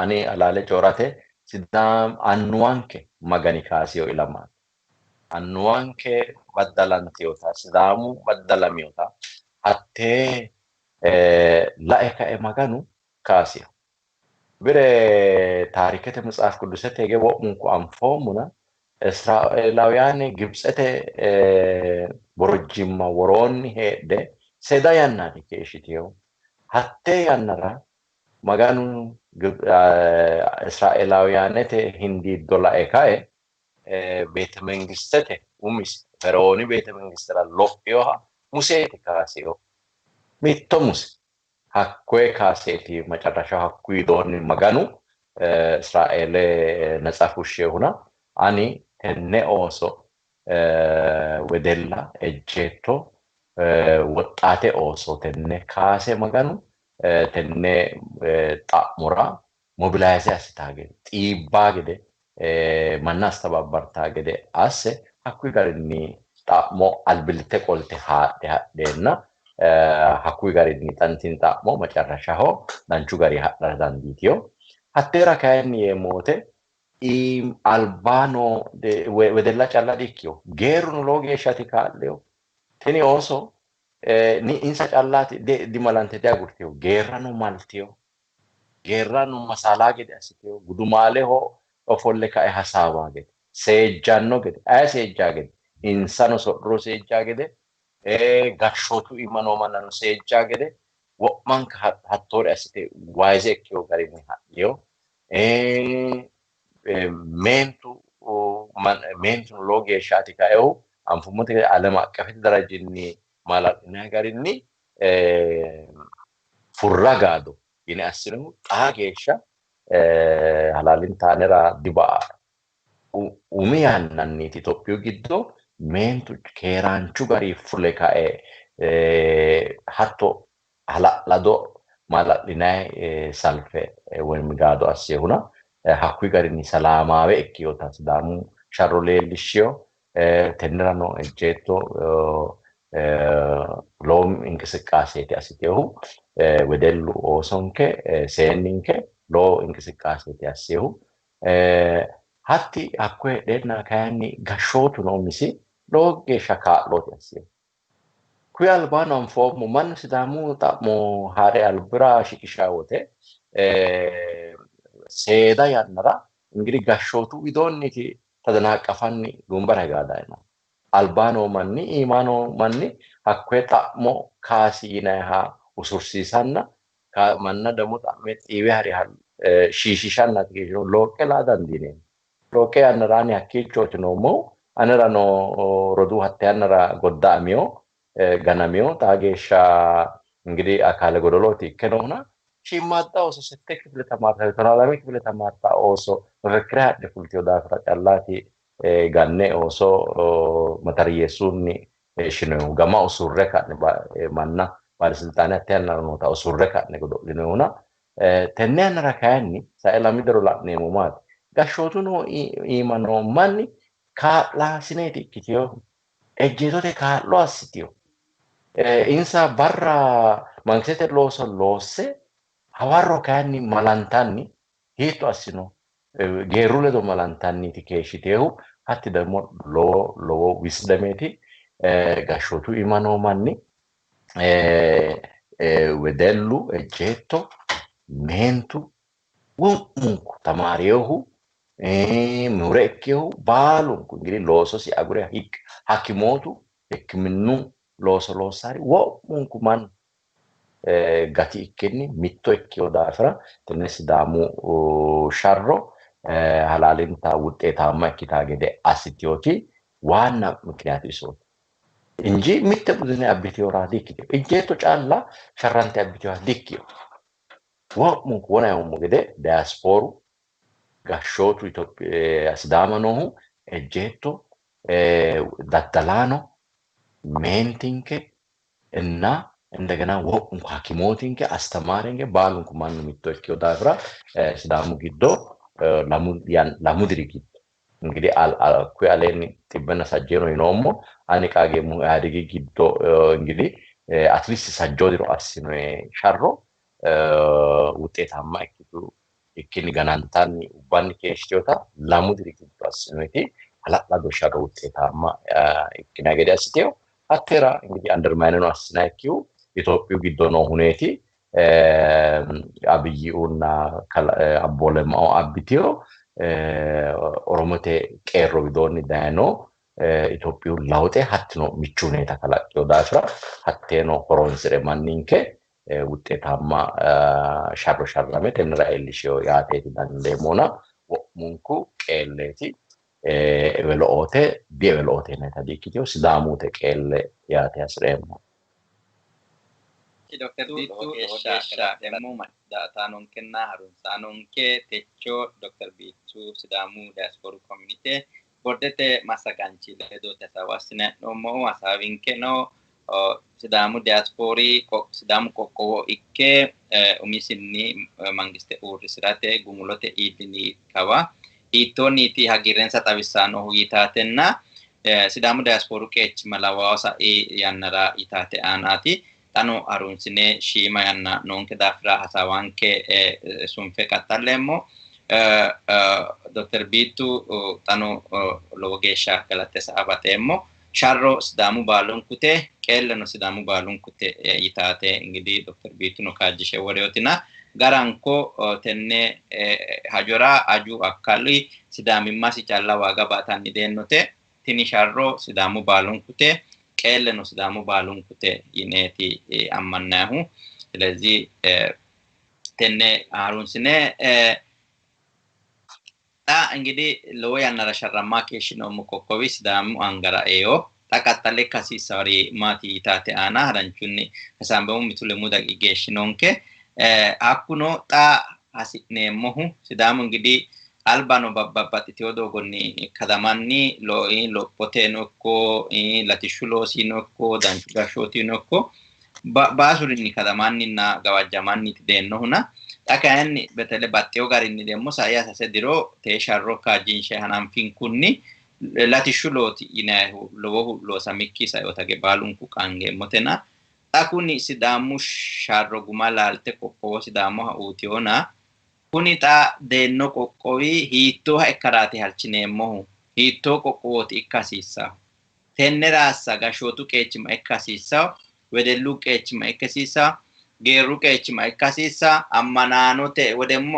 ani halaale coorate Sidaam annuwanke Magani kaasiyo ilamaati. Annuwanke baddalantiyota Sidaamu baddalamiyota hattee lae kae Maganu kaasiyo. Bire taarikete መጽሐፍ ቅዱስete hige wo'munku anfoommona Israeelawiyaane Gibitsete borojjimma woroonni heedhe seeda yannaati keeshshiteyo. Hattee yannara Maganu Israeelawiyaanete hindiiddo lae kae beete mengistete umisi Ferooni beete mengistera lophiyoha Museeti kaasiyo. Mitto Muse hakkoye kaaseeti macarrashaho hakkuyi widoonni Maganu Israeele natsa fushshehuna ani tenne ooso wedella ejjeetto woxxaate ooso tenne kaase Maganu tenne xa'mora mobilayize assitaa gede xiibbaa gede manna astababbartaa gede asse hakkuyi garinni xa'mo albillitte qolte haadhe hadheenna hakkuyi garinni xantini xa'mo macarrashaho danchu gari hadhara dandiitiyo. Hatteera kayinni yeemmo wote albaa noo wedella calla di''ikkiyo geerruno lowo geeshshaati kaa'leyo. Tini ooso insa callaati dimalante diagurtiyo geerrano maltiyo geerrano masaalaa gede assiteyo gudumaaleho ofolle kae hasaawaa gede seejjanno gede aye seejjaa gede insano so'ruro seejjaa gede gashshootu iima noo mannano seejjaa gede wo'manka hattoore assite wayize ikkiyo garinni hadhiyo. Meentu meentuno lowo geeshshaati kaehu anfummote gede alem aqqefete darajinni maala'linanni garinni furra gaado yine assinohu xaa geeshsha halaalinta anera diba'a. Umi yannanniiti Itophiyu giddo meentu keeraanchu gari fule kae hatto hala'lado maala'linayi salfe woyim gaado assehuna hakkuyi garinni salaamaawe ikkeyota Sidaamu sharro leellishsheyo. Tennerano ejjeetto lowo inqisiqaaseeti assiteyohu wedellu oosonke seenninke lowo inqisiqaaseeti assehu. Hatti hakko heedheenna kayinni gashshootuno umisi lowo geeshsha kaa'looti asseyo. Kuyi albaano anfoommo mannu Sidaamu xa'mo haare albira shiqishaa wote seeda yannara እንግዲህ gashshootu widoonniti tadanaqqafanni gumbara higaa dayino. Albaa noo manni iima noo manni hakkoye xa'mo kaasi yinayiha usursiisanna manna ደግሞ xa'me xiiwe hari shiishishannaati keeshshinohu looqqe laa dandiineemmo. Looqqe yannara ani hakkiichooti noommohu anerano roduu hatte yannara godda'amiyo ganamiyo xaa geeshsha እንግዲህ አካለ ጎደሎቲ ikke noohuna shiimmaadda ooso sette kifile tamaarta tonaa lame kifile tamaarta ooso mefekkire hadhe fultiyo daafira callaati ganne ooso matariyyeessuunni shinoyihu gama usurre ka'ne manna baalesilxaane hatte yannara noota usurre ka'ne godo'linoyihuna tenne yannara kayinni sae lami diro la'neemmo maati gashshootu noo iima noo manni kaa'laasineeti ikkiteyohu ejjeetote kaa'lo assiteyo insa barra mangistete looso loosse hawarro kayinni malantanni hiitto assino geerru ledo malantanniiti keeshshiteehu hatti ደግሞ lowo lowo wisdemeeti gashshootu iima noo manni wedellu ejjeetto meentu wo'munku tamaariyohu mure ikkehu baalunku እንግዲህ loososi agure hakimootu hikkiminnu looso loossari wo'munku mannu gati ikkinni mitto ikkeyo daafira tenne Sidaamu sharro halaalinta wuxxeetaamma ikkitaa gede assiteyooti waanna ምክንያቱ isooti እንጂ mitte budune abbiteyoraa dikkiteyo ejjeetto calla sharrante abbiteyoha dikkiyo wo'munku wona yoommo gede diyaaspooru gashshootu Sidaama noohu ejjeetto daddalaano meentinke እና እንደገና wo'munku hakimootinke astamaarinke baalunku mannu mitto ikkeyo daafira Sidaamu giddo lamu diri giddo እንግዲህ kuyi aleenni xibbenna sajjeno yinoommo ani qaageemmohu Ihaadigi giddo እንግዲህ at least sajjoo diro assinoye sharro wuxxeetaamma ikkitu ikkinni ganantanni ubbanni keeshshiteyota lamu diri giddo assinoyeti hala'lado sharro wuxxeetaamma ikkina gede assiteyo hattera እንግዲህ undermine no assinayikkihu Itophiyu giddo noo huneeti Abiyyi'unna Abboolemmao abbiteyo Oromote qeerro widoonni dayino Itophiyu lawxe hattino michu huneeta kalaqqeyo daafira hatteeno horonsire manninke wuxxeetaamma sharro sharrame tennera iillisheyo yaateeti dandeemmona wo'munku qeelleeti ewelo'oote diewelo'oote yinayita di''ikkiteyo Sidaamute qeelle yaate hasireemmo. Dr. Biittu lowo geeshsha demmo daa''ataanonkenna harunsaanonke techo Dr. Biittu Sidaamu Diasporu Community bordete massagaanchi ledo hasaawa assinanni hee'noommohu hasaawinkeno Sidaamu diaspori Sidaamu qoqqowo ikke umisinni mangiste uurrisirate gumulote iillini kawa hiittoonniiti hagiirrensa xawissannohu yitaatenna Sidaamu diasporu qeechi malawaho sa'i yannara yitaate aanaati. Xano harunsine shiima yanna noonke daafira hasaawanke sunfe qaxxalleemmo. Dr. Biittu xano lowo geeshsha galatte sa'a baxeemmo. Sharro Sidaamu baalunkute qeelleno Sidaamu baalunkute yitaate እንግዲህ Dr. Biittuno kaajjishe woreyotina garanko tenne hajora aju akkali sidaamimmasi calla waaga baatanni deennote tini sharro Sidaamu baalunkute qeelleno Sidaamu baalunkute yineeti ammannayihu. ስለዚህ tenne harunsine xa እንግዲህ lowo yannara sharrammaa keeshshinoommo qoqqowi Sidaamu angara eo xa qaxxale ikka hasiissawori maati yitaate aana haranchunni hasaambeemmo mitu lemu daqiiqi geeshshi noonke. Hakkuno xa hasi'neemmohu Sidaamu እንግዲህ albano babbaxxiteyo doogonni kadamanni lophoteno ikko latishshu loosino ikko danchu gashshootino ikko baasurinni kadamanninna gawajjamanniiti deennohuna xa kayinni betele baxxeyo garinni demmo sai sase diro tee sharro kaajjinshe hananfinkunni latishshu looti yinayihu lowohu loosamikki saeotage baalunku qaangeemmotena xa kuni Sidaamu sharro guma laalte qoqqowo Sidaamoha uuteyona kuni xa deenno qoqqowi hiittooha ikkaraati halchineemmohu hiittoo qoqqowooti ikka hasiissaho tennera assa gashshootu qeechi ma ikka hasiissaho wedellu qeechi ma ikka hasiissaho geerru qeechi ma ikka hasiissaho ammanaanote wodemmo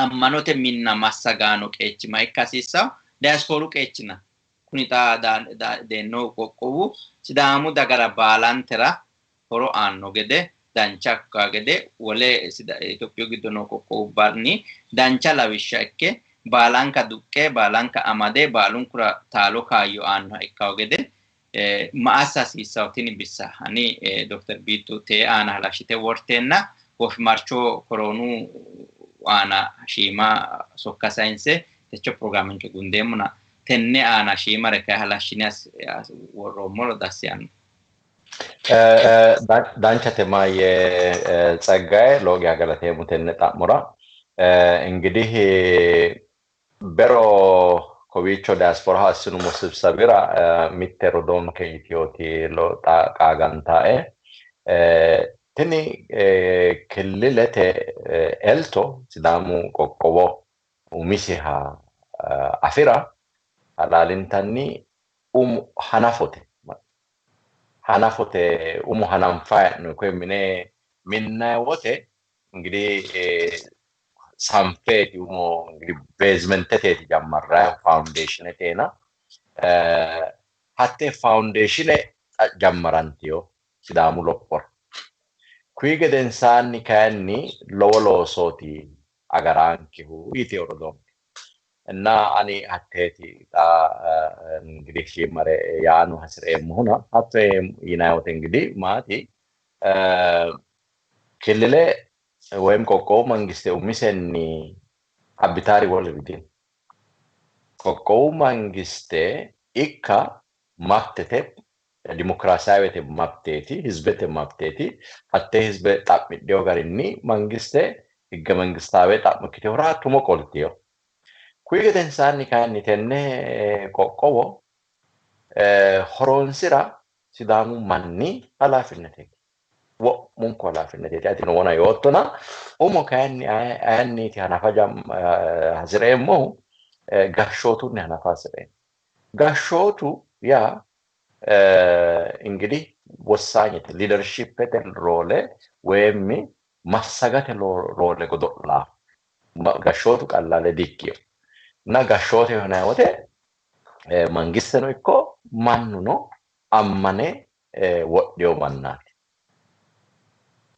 ammanote minna massagaano qeechi ma ikka hasiissaho diasporu qeechina kuni xa deenno qoqqowu Sidaamu dagara baalantera horo aanno gede dancha ikka gede wole Itophiyu giddo noo qoqqowubbanni dancha lawishsha ikke baalanka duqqe baalanka amade baalunkura taalo kaayyo aannoha ikkawo gede ma assa hasiissawo tini bissa hani Dr. Biittu tee aana halashshite worteenna goofimarcho koroonu aana shiima sokka sayinse techo pirogiraaminke gundeemmona tenne aana shiimare kayi halashshine worroommoro dassi yaanno. Danchate maayye Tsaggaye lowo geya galateemmo tenne xa'mora. Ingidihi bero kowiicho diasporaho assinummo sibsabira mitte rodoonke yiteyooti qaagantae. Tini killilete elto Sidaamu qoqqowo umisiha afira halaalintanni umu hanafote. Hanafote umo hananfayi hee'noyi koye mine minnayi wote ingidihi sanfeeti umo ingidihi beezimenteteeti jammarrayihu foundeeshineteena hatte foundeeshine jammarantiyo Sidaamu lophora. Kuyi gedensaanni kayinni lowo loosooti agaraankehu yiteyo rodoonke. እና ani hatteeti xa እንግዲህ shiimare yaano hasireemmohuna hatto yinayi wote እንግዲህ maati killile woyim qoqqowu mangiste umisenni abbitaari woluri dino. Qoqqowu mangiste ikka mabtete dimokiraasiyaawete mabteeti hizbete mabteeti hattee hizbe xa'midheyo garinni mangiste higge mangistaawe xa'mo ikkitehura tumo qoltiyo. Kuyi gedensaanni kayinni tenne qoqqowo horoonsira Sidaamu manni halaafinneteeti. Wo'munku halaafinneteeti. Atino wona yoottona umo kayinni ayinniiti hanafa hasireemmohu gashshootunni hanafa hasireemmo. Gashshootu yaa እንግዲህ ወሳኝete leadershipete roole woyim massagate roole godo'laa gashshootu qallaale di-ikkiyo. እና gashshoote yinanni wote mangisteno ikko mannuno ammane wodhiyo mannaati.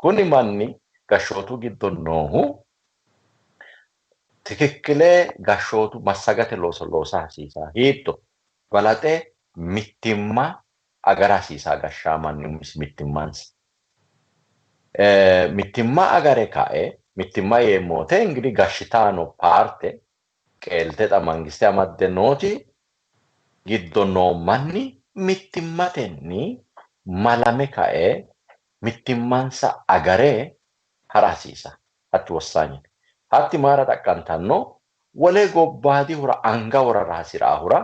Kuni manni gashshootu giddo noohu tikikkile gashshootu massagate looso loosa hasiisaa. Hiitto? Balaxe mittimma agara hasiisaa gashshaa manni umisi mittimmansa. Mittimma agare kae mittimma yeemmo wote ingidihi gashshitaano paarte qeelte xa mangiste amadde nooti giddo noo manni mittimmatenni malame kae mittimmansa agare hara hasiisa. Hatti wossanyete. Hatti maara xaqqantanno wole gobbaadihura anga worara hasiraahura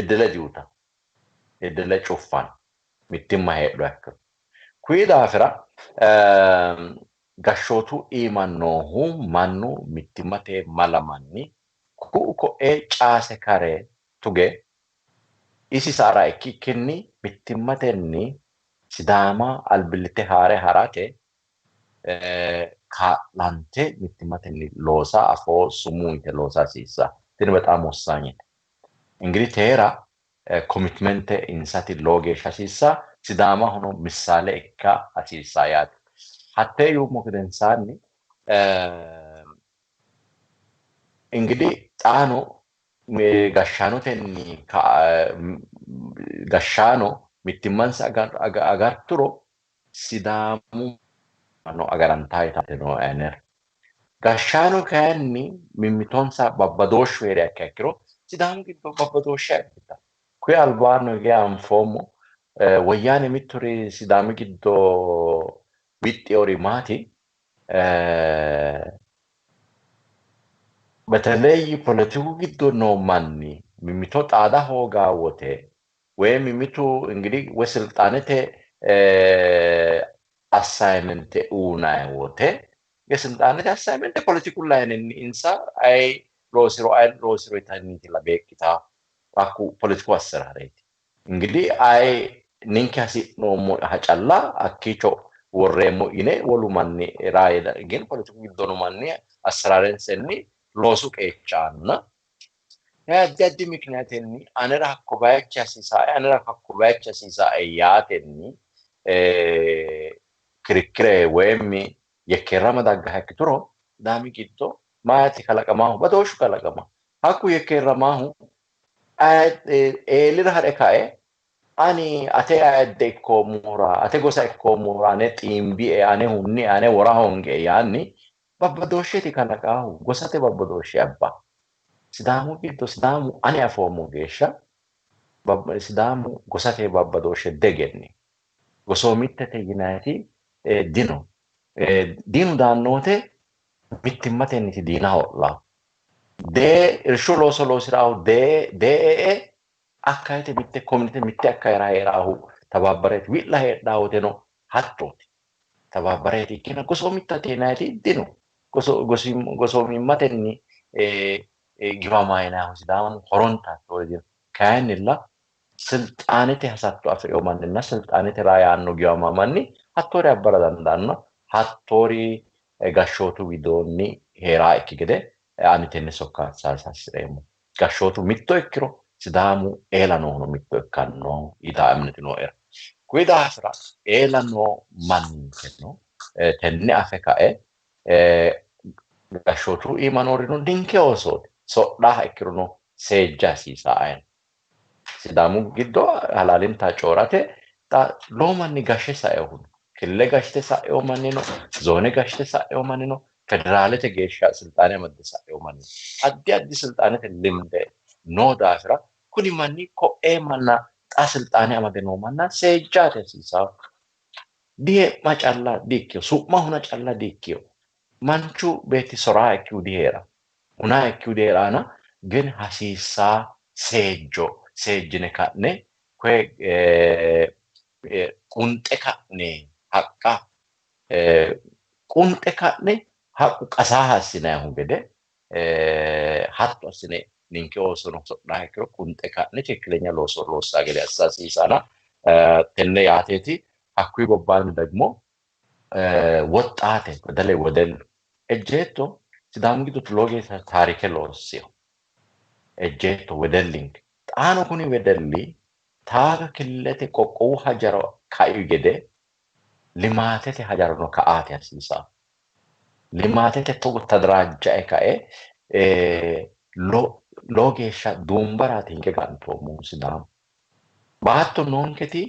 iddile diuta. Iddile cuffanno. Mittimma heedhuha ikkiro. Kuyi daafira gashshootu iima noohu mannu mittimmate malamanni ku'u ko'e caase kare tuge isi saara ikkikkinni mittimmatenni Sidaama albillitte haare harate kaa'lante mittimmatenni loosa afoo sumuu yite loosa hasiissa. Tini bexaam wossanyete. Ingidihi teera komitmente insati lowo geeshsha hasiissa. Sidaamahono missaale ikka hasiissa yaate. Hattee yuummo gedensaanni እንግዲህ xaano gashshaanotenni gashshaano mittimmansa agarturo Sidaamu no agarantaa yitate noo anera. Gashshaano kayinni mimmitonsa babbadooshshu heeriha ikkiha ikkiro Sidaamu giddo babbadooshshe abbitanno. Kuyi albaanni hige anfoommo woyyaane mitturi Sidaami giddo wixxeyoori maati? በተለይ ፖለቲኩ giddo noo manni mimmito xaada hoogaa wote woyi mimmitu እንግዲህ woyi silxaanete assignmente uyinayi wote የስልጣንete assignmente poletiku layinenni insa ayi loosiro ayi loosiro yitanniitilla beeqqitaa hakku poletiku asserareeti. እንግዲህ ayi ninke hasi'noommoha calla hakkiicho worreemmo yine wolu manni rayi ግን poletiku giddo noo manni asserarensenni loosu qeecha aanna Addi addi mikniyaatenni anera hakko bayichi hasiisae, anera hakko bayichi hasiisae yaatenni kirikire woyim yekkeerama daggaha ikkituro Sidaami giddo maati kalaqamaahu badooshshu kalaqama. Hakku yekkeeramaahu eelira hare kae ani ate ayidde ikkoommohura, ate gosa ikkoommohura, ane xiimbie, ane hunnie, ane wora honge yaanni babbadooshsheeti kalaqaahu, gosate babbadooshshe abba. Sidaamu giddo Sidaamu ani afoommo geeshsha Sidaamu gosate babbadooshshe degenni. Gosoomittete yinayiti dino. Diinu daanno wote mittimmatenniti diina ho'laahu. Dee irshu looso loosiraahu dee akkayite mitte komunite mitte akkayira heeraahu tabaabbareeti. Wi'la heedhaa woteno hattooti. Tabaabbareeti ikkina gosoomittate yinayiti dino. Gosoomimmatenni giwamaa yinaahu Sidaamu horonta hattoori dino. Kayinnilla silxaanete hasatto afi'rino manninna silxaanete raa yaanno giwamaa manni hattoori abbara dandaanno. Hattoori gashshootu widoonni heeraa ikki gede ani tenne sokka sayisa hasi'reemmo. Gashshootu mitto ikkiro Sidaamu eela noohuno mitto ikkanno yitaa emineti nooera. Kuyi daafira eela noo manninkeno tenne afe kae gashshootu iima noorino ninke oosooti. Sodhaaha ikkirono seejja hasiisaa ayino. Sidaamu giddo halaalinta coorate xa lowo manni gashshe saehu no. Killile gashshite sa'eho manni no, zoone gashshite sa'eho manni no, federaalete geeshsha silxaane amadde sa'eho manni no. Addi addi silxaanete limde noo daafira kuni manni ko'ee manna xa silxaane amade noo manna seejjaate hasiisawo. Dihe'ma calla diikkiyo, su'ma huna calla diikkiyo. Manchu beetti soraa ikkihu diheera, hunaa ikkihu diheeraana ግን hasiissaa seejjo seejjine ka'ne koye qunxe ka'ne haqqa qunxe ka'ne haqqu qasaaha assinayihu gede hatto assine ninke oosono sodhaa ikkiro qunxe ka'ne tikkilenya looso loossaa gede assa hasiisana tenne yaateeti. Hakkuyi gobbaanni ደግሞ woxxaate bedele wedellu ejjeetto Sidaamu giddo lowo geeshsha taarike loossino ejjeetto wedellinke xaano kuni wedelli taaga killete qoqqowu hajara kai gede limaatete hajarano ka'aate hasiisaa. Limaatete togo tadiraajja'e kae lowo geeshsha duumbaraati hinge gantoommohu Sidaamu. Baatto noonketi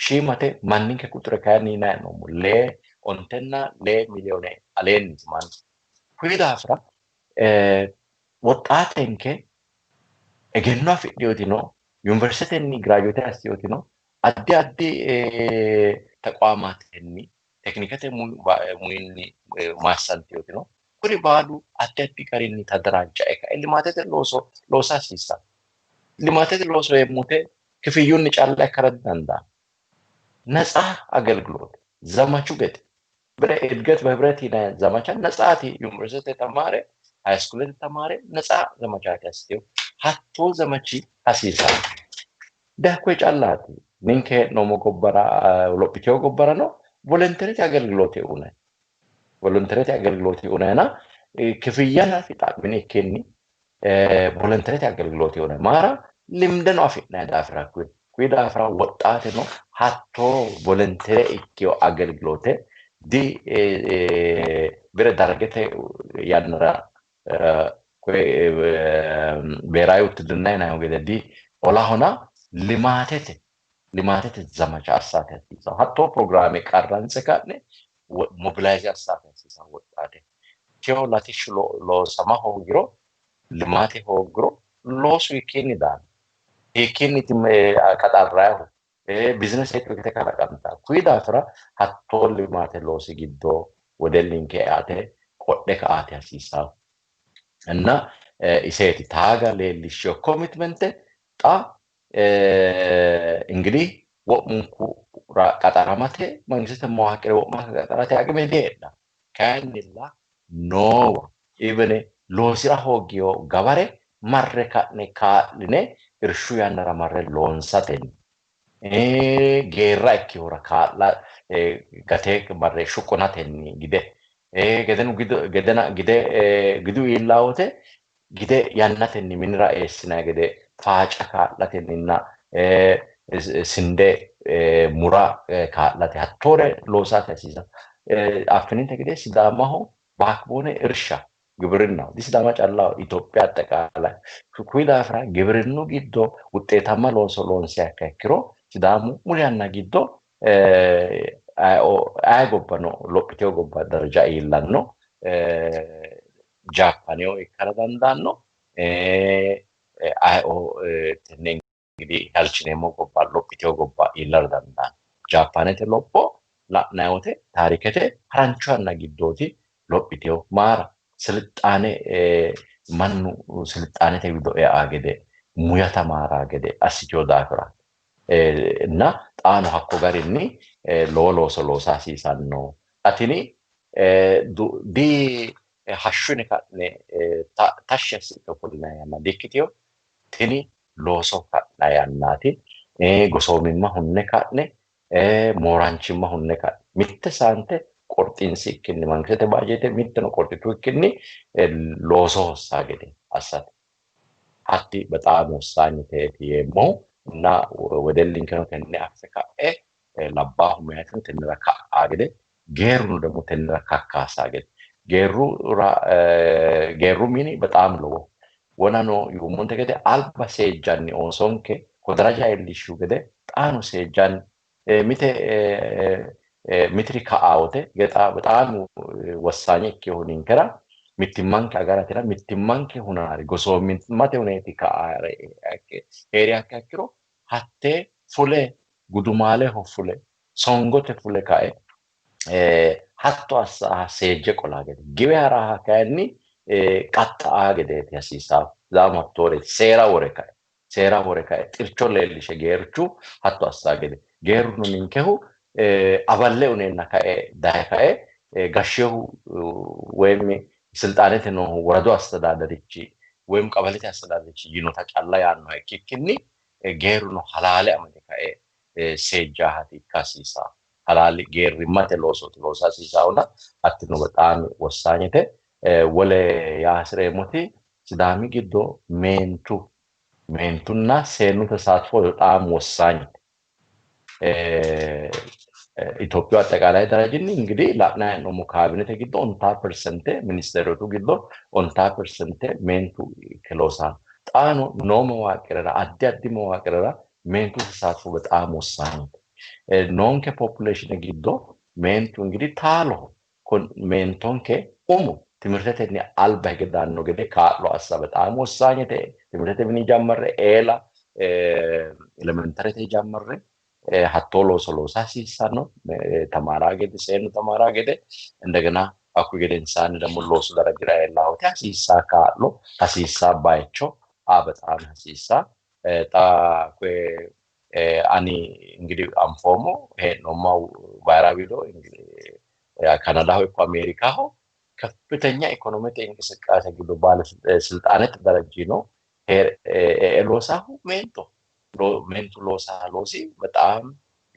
shiimate manninke quxure kayinni yinanni hee'noommo. 5 miliyoone aleenniiti mannu. Kuyi daafira woxxaatenke egenno afidheyotino, yuniversitetenni giraajuweete asseyotino, addi addi taqwaamatenni tekinikete muyinni maassanteyotino, kuri baalu addi addi garinni tadaraajja'e kae limaatete looso loosa hasiissanno. Limaatete looso yeemmote kifiyyunni calla ikkara didandaanno. ነፃ አገልግሎት ዘመቹ ገጥ ብረ እድገት በህብረት ዘመቻ ነጻቲ ዩኒቨርሲቲ ተማረ ሃይስኩል ተማረ ነጻ ዘመቻ ያስቴው hatto ዘመቺ hasiisa dakkoe callaati ninke hee'noommo gobbara lophiteyo gobbara no volonterete agelgiloote uynay volonterete agelgiloote unayna kifiyya xa'mine ikkinni volonterete agelgiloote uynay maara limdeno afi'nay daafira kuyi daafira woxxaateno hatto volontere ikkiyo agelgiloote di bire dargete yannara ብሔራዊ ውትድርና ይናየው gede di olahona limaatete limaatete ዘመቻ assate hasiisawo hatto pirogiraame qarranse ka'ne mobilaayize assate hasiisawo woxxaate teyo latishshu loosama hoogiro limaate hoogiro loosu hiikkiinni daanno hiikkiinniiti qaxarrayihu bizinese hiitto kalaqantawo kuyi daafira hattoo limaate loosi giddo wedellinke eate qodhe ka'aate hasiisawo እና iseeti taaga leellishsheyo komitmente xa እንግዲህ wo'munku qaxaramate mangisete መዋቅር wo'manka qaxarate aqime diheedhanno kayinnilla noowa even loosira hooggiyo gabare marre ka'ne kaa'line irshu yannara marre loonsatenni geerra ikkihura kaa'la gate marre shuqunatenni gide gedenu gedena gide gidu iillaa wote Gide yannatenni minira eessinay gede faaca kaa'latenninna sinde mura kaa'late hattoore loosate hasiisanno. Affininte gede Sidaamaho baakboone irsha gibirinnaho. Disidaama callaho Itophiya aጠቃላይ kuyi daafira gibirinnu giddo wuxxeetamma looso loonsiha ikkiro Sidaamu muli yanna giddo aye gobbano lophiteyo gobba daraja iillanno. Jaappaneho ikkara dandaanno. Ayeoo tenne እንግዲህ halchineemmo gobba lophiteyo gobba iillara dandaanno. Jaappaanete lopho la'nayi wote taarikete harancho yanna giddooti lophiteyo maara silixaane mannu silixaanete wido eaa gede muyata maaraa gede assiteyo daafira እና xaano hakko garinni lowo looso loosa hasiisanno. Xa tini di hashshuni ka'ne tashshi assine ofollinanni yanna di''ikkiteyo. Tini looso ka'nayi yannaati. Gosoomimma hunne ka'ne mooraanchimma hunne ka'ne mitte saante qorxinsikkinni mangistete baajeete mitteno qorxitukkinni looso hossaa gede assate. Hatti bexaami wossaanyiteeti yeemmohu እና wedellinkeno tenne affe ka'e labbaahu meyatino tennera ka'aa gede geerruno ደግሞ tennera kakkaasaa gede geerru mini በጣም lowoho. Wonano yuummonte gede alba seejjanni oosonke ko daraja iillishshu gede xaano seejjanni mite mitiri ka'aa wote በጣም ወሳኝ ikkeyohu ninkera mittimmanke agaratera mittimmanke hunaari gosoomimmate huneeti ka'aa heeriha ikkiha ikkiro hattee fule gudumaaleho fule songote fule kae hatto assaaha seejje qolaa gede giwe haraaha kayinni qaxxa'aa gedeeti hasiisaahu. Sidaamu hattooreeti seera wore kae seera wore kae xircho leellishe geerchu hatto assaa gede geerruno ninkehu aballe uneenna kae daye kae gashshehu ወይም ስልጣኔte noohu woradu astedaadderichi ወይም ቀበሌte astedaadderichi yinota calla yaannoha ikkikkinni geerruno halaale amade kae seejjaahati ikka hasiisaa. Halaali geerrimmate loosooti loosa hasiisaahuna hattino በጣም ወሳኝete. Wole yaa hasireemmoti Sidaami giddo meentu meentunna seennu ተሳትፎ በጣም ወሳኝete. Itophiyu አጠቃላይ ደረጃኒ እንግዲህ la'nayi hee'noommo kaabinete giddo ontaa persente ministerootu giddo ontaa persente meentu ikke loosanno. Xaano noo mawaaqirera addi addi mawaaqirera meentu ተሳትፎ በጣም ወሳኝete. Noonke population giddo meentu እንግዲህ taaloho. Meentonke umo timirtetenni alba hige daanno gede kaa'lo assa በጣም ወሳኝete. Timirtete mini jammarre eela elementarete jammarre hattoo looso loosa hasiissanno tamaaraa gede seennu tamaaraa gede እንደገና hakkuyi gedensaanni ደግሞ loosu dargira iillaa wote hasiissaa kaa'lo hasiissaa bayicho aa በጣም hasiissaa. Xa koye ani እንግዲህ anfoommo hee'noommohu bayira wido Kanadaho ikko Ameerikaho ከፍተኛ ኢኮኖሚክ እንቅስቃሴ giddo ባለስልጣነት ደረጂ ነው e'e loosaahu meentoho. Meentu loosaa loosi በጣም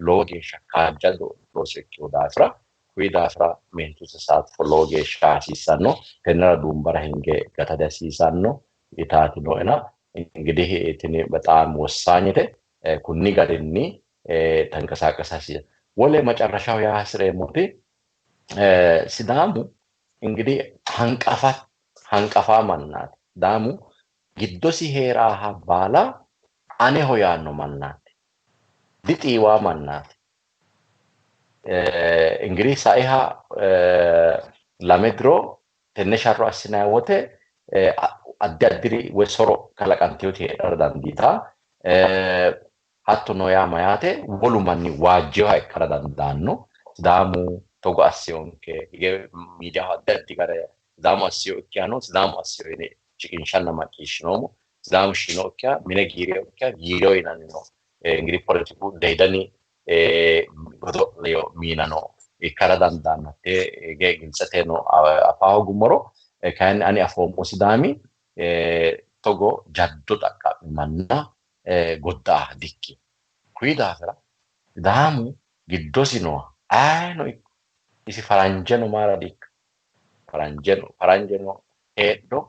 lowo geeshsha kaajjado looso ikkeyo daafira kuyi daafira meentu ተሳትፎ lowo geeshsha hasiissanno. Tennera duumbara hinge gata dihasiisanno yitaati nooena እንግዲህ tini በጣም ወሳኝete. Kunni garinni ተንቀሳቀሳ hasiisanno. Wole መጨረሻው yaa hasireemmoti Sidaamu እንግዲህ hanqafa hanqafaa mannaati. Sidaamu giddosi heeraaha baala aneho yaanno mannaati. Dixiiwaa mannaati. እንግዲህ saiha lame diro tenne sharro assinayi wote addi addiri woyi soro kalaqanteyooti heedhara dandiitaa. Hattono yaa mayyaate wolu manni waajjeyoha ikkara dandaanno. Sidaamu togo asseyonke hige miidiyaho addi addi gara Sidaamu asseyokkihano Sidaamu asseyo yine shiqinshanna macciishshinoommo. Sidaamu shiinokkiha mine giireyokkiha giireyo yinanni no. እንግዲህ poletiku deidani godo'leyo miinano ikkara dandaanno. Hattee hige giltseteno afa hoogummoro kayinni ani afoommo Sidaami togo jaddo xaqqa'me manna godda'a dikkino. Kuyi daafira Sidaamu giddosi nooha ayeeno ikko isi faranjeno maara di''ikka faranjeno heedho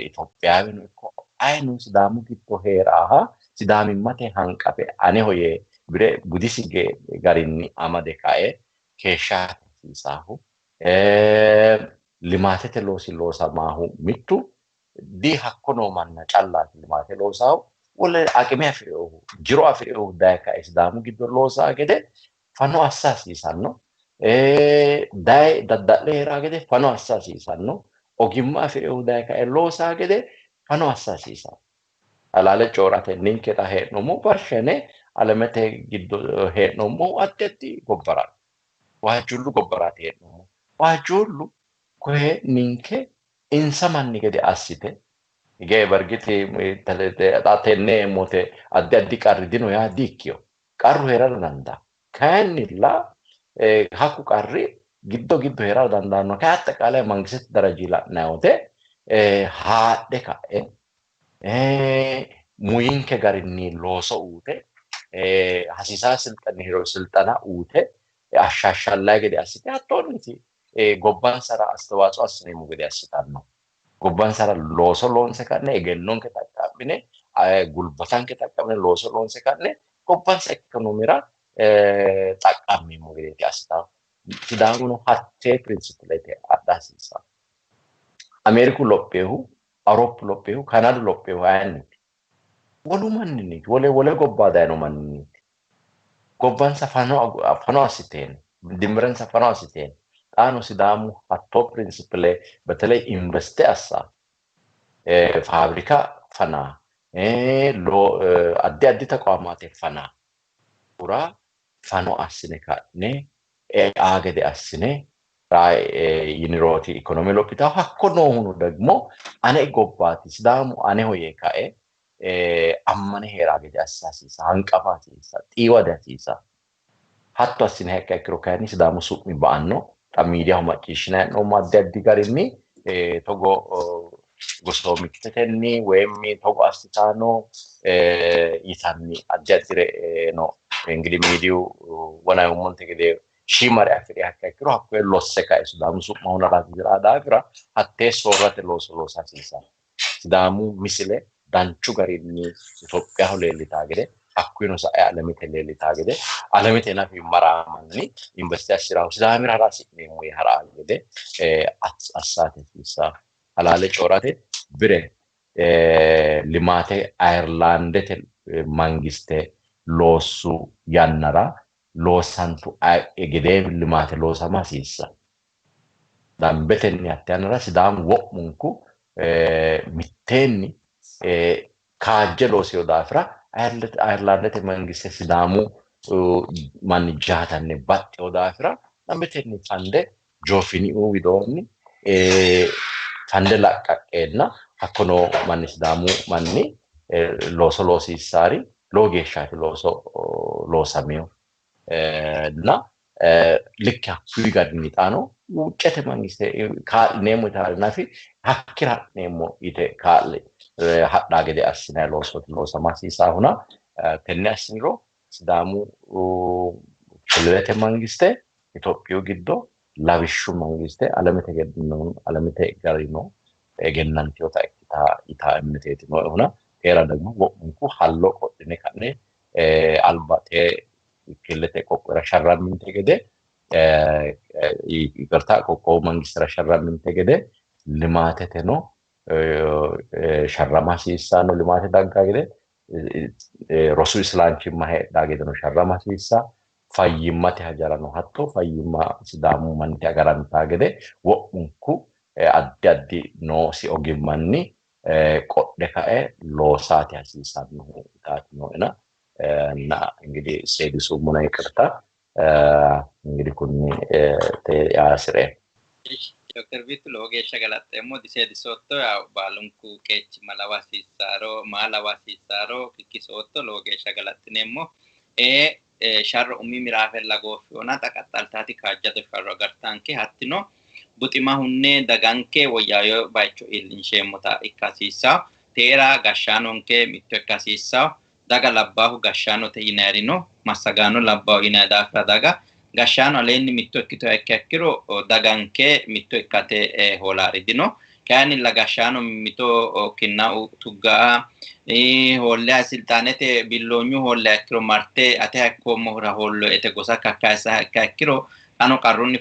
Itophiyaawino ikko ayino Sidaamu giddo heeraaha sidaamimmate hanqafe aneho yee bire budisi garinni amade kae keeshsha hasiisaahu. Limaatete loosi loosamaahu mittu di hakko noo manna callaati limaate loosaahu, wole aqime afi'rinohu jiro afi'rinohu daye kae Sidaamu giddo loosaa gede fano assa hasiisanno. Daye dadda'le heeraa gede fano assa hasiisanno. Ogimma afi'rinohu daye kae loosaa gede fano assa hasiisanno. Halaale coorate ninke xa hee'noommo barshene alamete giddo hee'noommohu addi addi gobbara waajjuullu gobbaraati hee'noommo. Waajjuullu koye ninke insa manni gede assite hige bargiti xa tenne mote addi addi qarri dino yaa diikkiyo. Qarru heerara dandaa. Kayinnilla hakku qarri giddo giddo heerara dandaanno. Kayi aጠቃላይ mangisete daraji la'nayi wote haadhe ka'e muyinke garinni looso uute hasiisaa silxani hero silxana uute ashshaashshallayi gede assite hattoonniti gobbansara astewaatsኦ assineemmo gede assitanno. Gobbansara looso loonse ka'ne egennonke xaqqa'mine gulbatanke xaqqa'mine looso loonse ka'ne gobbansa ikkonomera xaqqa'meemmo gedeeti assitanno. Sidaamuno hattee pirinsipilete adha hasiissanno. Ameeriku lopheehu, Awuroppu lopheehu, Kanaadu lopheehu ayinniiti? Wolu manninniiti, wole wole gobbaa dayino manninniiti. Gobbansa fano assiteen, dimbirensa fano assiteen. Xaano Sidaamu hattoo pirinsipile በተለይ investe assa faabirika fana addi addi taqwaamaate fana ura fano assine ka'ne ea gede assine yinirooti ikonoome lophitawo. Hakko noohuno ደግሞ ane gobbaati Sidaamu aneho yee kae ammane heeraa gede assa hasiisa, hanqafa hasiisa, xiiwa dihasiisa. Hatto assine hekka ikkiro kayinni Sidaamu su'mi ba'anno. Xa miidiyaho macciishshinanni hee'noommo addi addi garinni togo gosoomittetenni woyim togo assitaano yitanni addi addire no. እንግዲህ ሚዲዩ ወናዩሞንte gede shiimare afi're hakka ikkiro hakkoye losse kae Sidaamu su'ma hunara hasi'raa daafira hattee soorrate looso loosa hasiissanno. Sidaamu misile danchu garinni Itophiyaho leellitaa gede hakkuyino sa'e alamete leellitaa gede alamete nafi maraamanni investe assiraahu Sidaamira hara hasi'neemmo yee haraa gede assaate hasiissanno. Halaale coorate bire limaate Ayerlaandete mangiste loossu yannara loosantu gedee limaate loosama hasiissanno. Dambetenni hatte yannara Sidaamu wo'munku mitteenni kaajje loosino daafira Ayerlaandete mangiste Sidaamu manni jaatanni baxxino daafira dambetenni fande Joofiniu widoonni fande laqqaqqeenna hakko noo manni Sidaamu manni looso loosiissaari lowo geeshshaati looso loosamino. እና ልክ hakkuyi garinni xaano wuccete mangiste kaa'lineemmo yitaari nafi hakkira ha'neemmo yite kaa'li hadhaa gede assinanni loosooti loosama hasiisaahuna tenne assiniro Sidaamu killilete mangiste Itophiyu giddo lawishshu mangiste alamete alamete garino egennantinota ikkitaa yitaa እምነቴeti nooehuna teera ደግሞ wo'munku hallo qodhine ka'ne alba tee killilete qoqqowira sharramminte gede ይቅርታ qoqqowu mangistera sharramminte gede limateteno sharrama hasiissanno. Limaate daggaa gede rosu isilanchimma heedhaa gedeno sharrama hasiissa. Fayyimmate hajarano hatto fayyimma Sidaamu manniti agarantaa gede wo'munku addi addi noosi ogimmanni qodhe kae loosaati hasiisannohu yitaati nooena እና እንግዲህ seedisummona ይቅርታ እንግዲህ kunni yaasire. Dr. Bittu lowo geeshsha galaxxeemmo diseedisootto baalunku qeechi ma lawa hasiissaaro maa lawa hasiissaaro kikkisootto lowo geeshsha galaxxineemmo. Sharro umi miraafella gooffiyona xa qaxxaltaati kaajjado sharro agartaanke hattino buxima hunne daganke woyyaayo bayicho iillinsheemmota ikka hasiissawo. Teera gashshaanonke mitto ikka hasiissawo. Daga labbaahu gashshaanote yinayiri no, massagaano labbaahu yinayi daafira daga gashshaano aleenni mitto ikkitoha ikkiha ikkiro daganke mitto ikkate hoolaari dino. Kayinnilla gashshaano mimmito kinna tuggaa hoolleha silxaanete billoonyu hoolleha ikkiro marte ateha ikkoommohura hoolloete gosa kakkayissaha ikka ikkiro xano qarrunni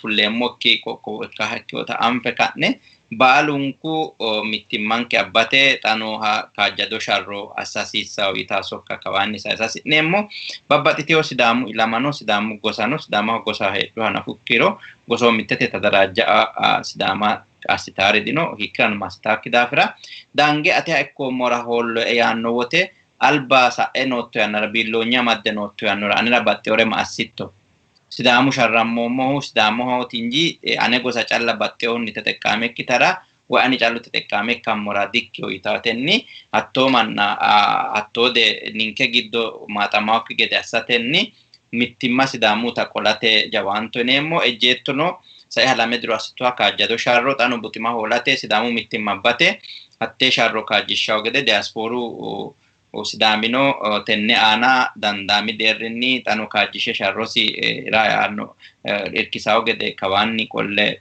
fulleemmokki qoqqowo ikkaha ikkinota anfe ka'ne baalunku mittimmanke abbate xa nooha kaajjado sharro assa hasiissawo yitaa sokka kawaanni sayisa hasi'neemmo. Babbaxxitewo Sidaamu ilamano Sidaamu gosano Sidaamaho gosa heedhuha nafukkiro gosoomittete tadaraajja'a Sidaama assitaari dino hiikkirano massitaakki daafira dange ateha ikkoommora hoolloe yaanno wote alba sa'e nootto yannara biilloonye amadde nootto yannara anera baxxewore ma assitto? Sidaamu sharrammoommohu Sidaamohooti inji ane gosa calla baxxewohunni teteqqaame ikkitara woy ani callu teteqqaame ikkammora dikkiyo yitatenni hattoo manna hattoo de ninke giddo maaxamaokki gede assatenni mittimma Sidaamuta qolate jawaanto yineemmo. Ejjeettono saiha lame diro assituha kaajjado sharro xano buxima hoolate Sidaamu mittimma abbate hattee sharro kaajjishshawo gede diyaspooru Sidaamino tenne aana dandaami deerrinni xano kaajjishe sharrosi yaanno irkisawo gede kawaanni qolle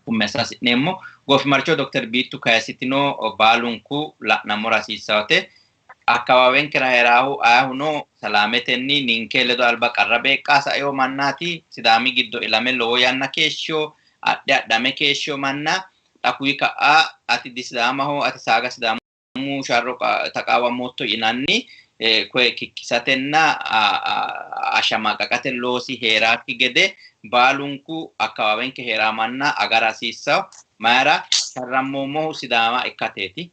qummi assa hasi'neemmo. Goofimarcho Dokter Biittu kayisitino baalunku la'nammora hasiissawote. Akkawaawenkera heeraahu ayehuno salaametenni ninke ledo alba qarra beeqqa saewo mannaati. Sidaami giddo ilame lowo yanna keeshshiyo adhe adhame keeshshiyo manna xa kuyi ka'a ati disidaamaho ati saaga Sidaamu sharro taqaawamootto yinanni koye kikkisatenna ashamaqaqate loosi heeraakki gede baalunku akkawaawenke heeraa manna agara hasiissawo. Mayira sharrammoommohu Sidaama ikkateeti.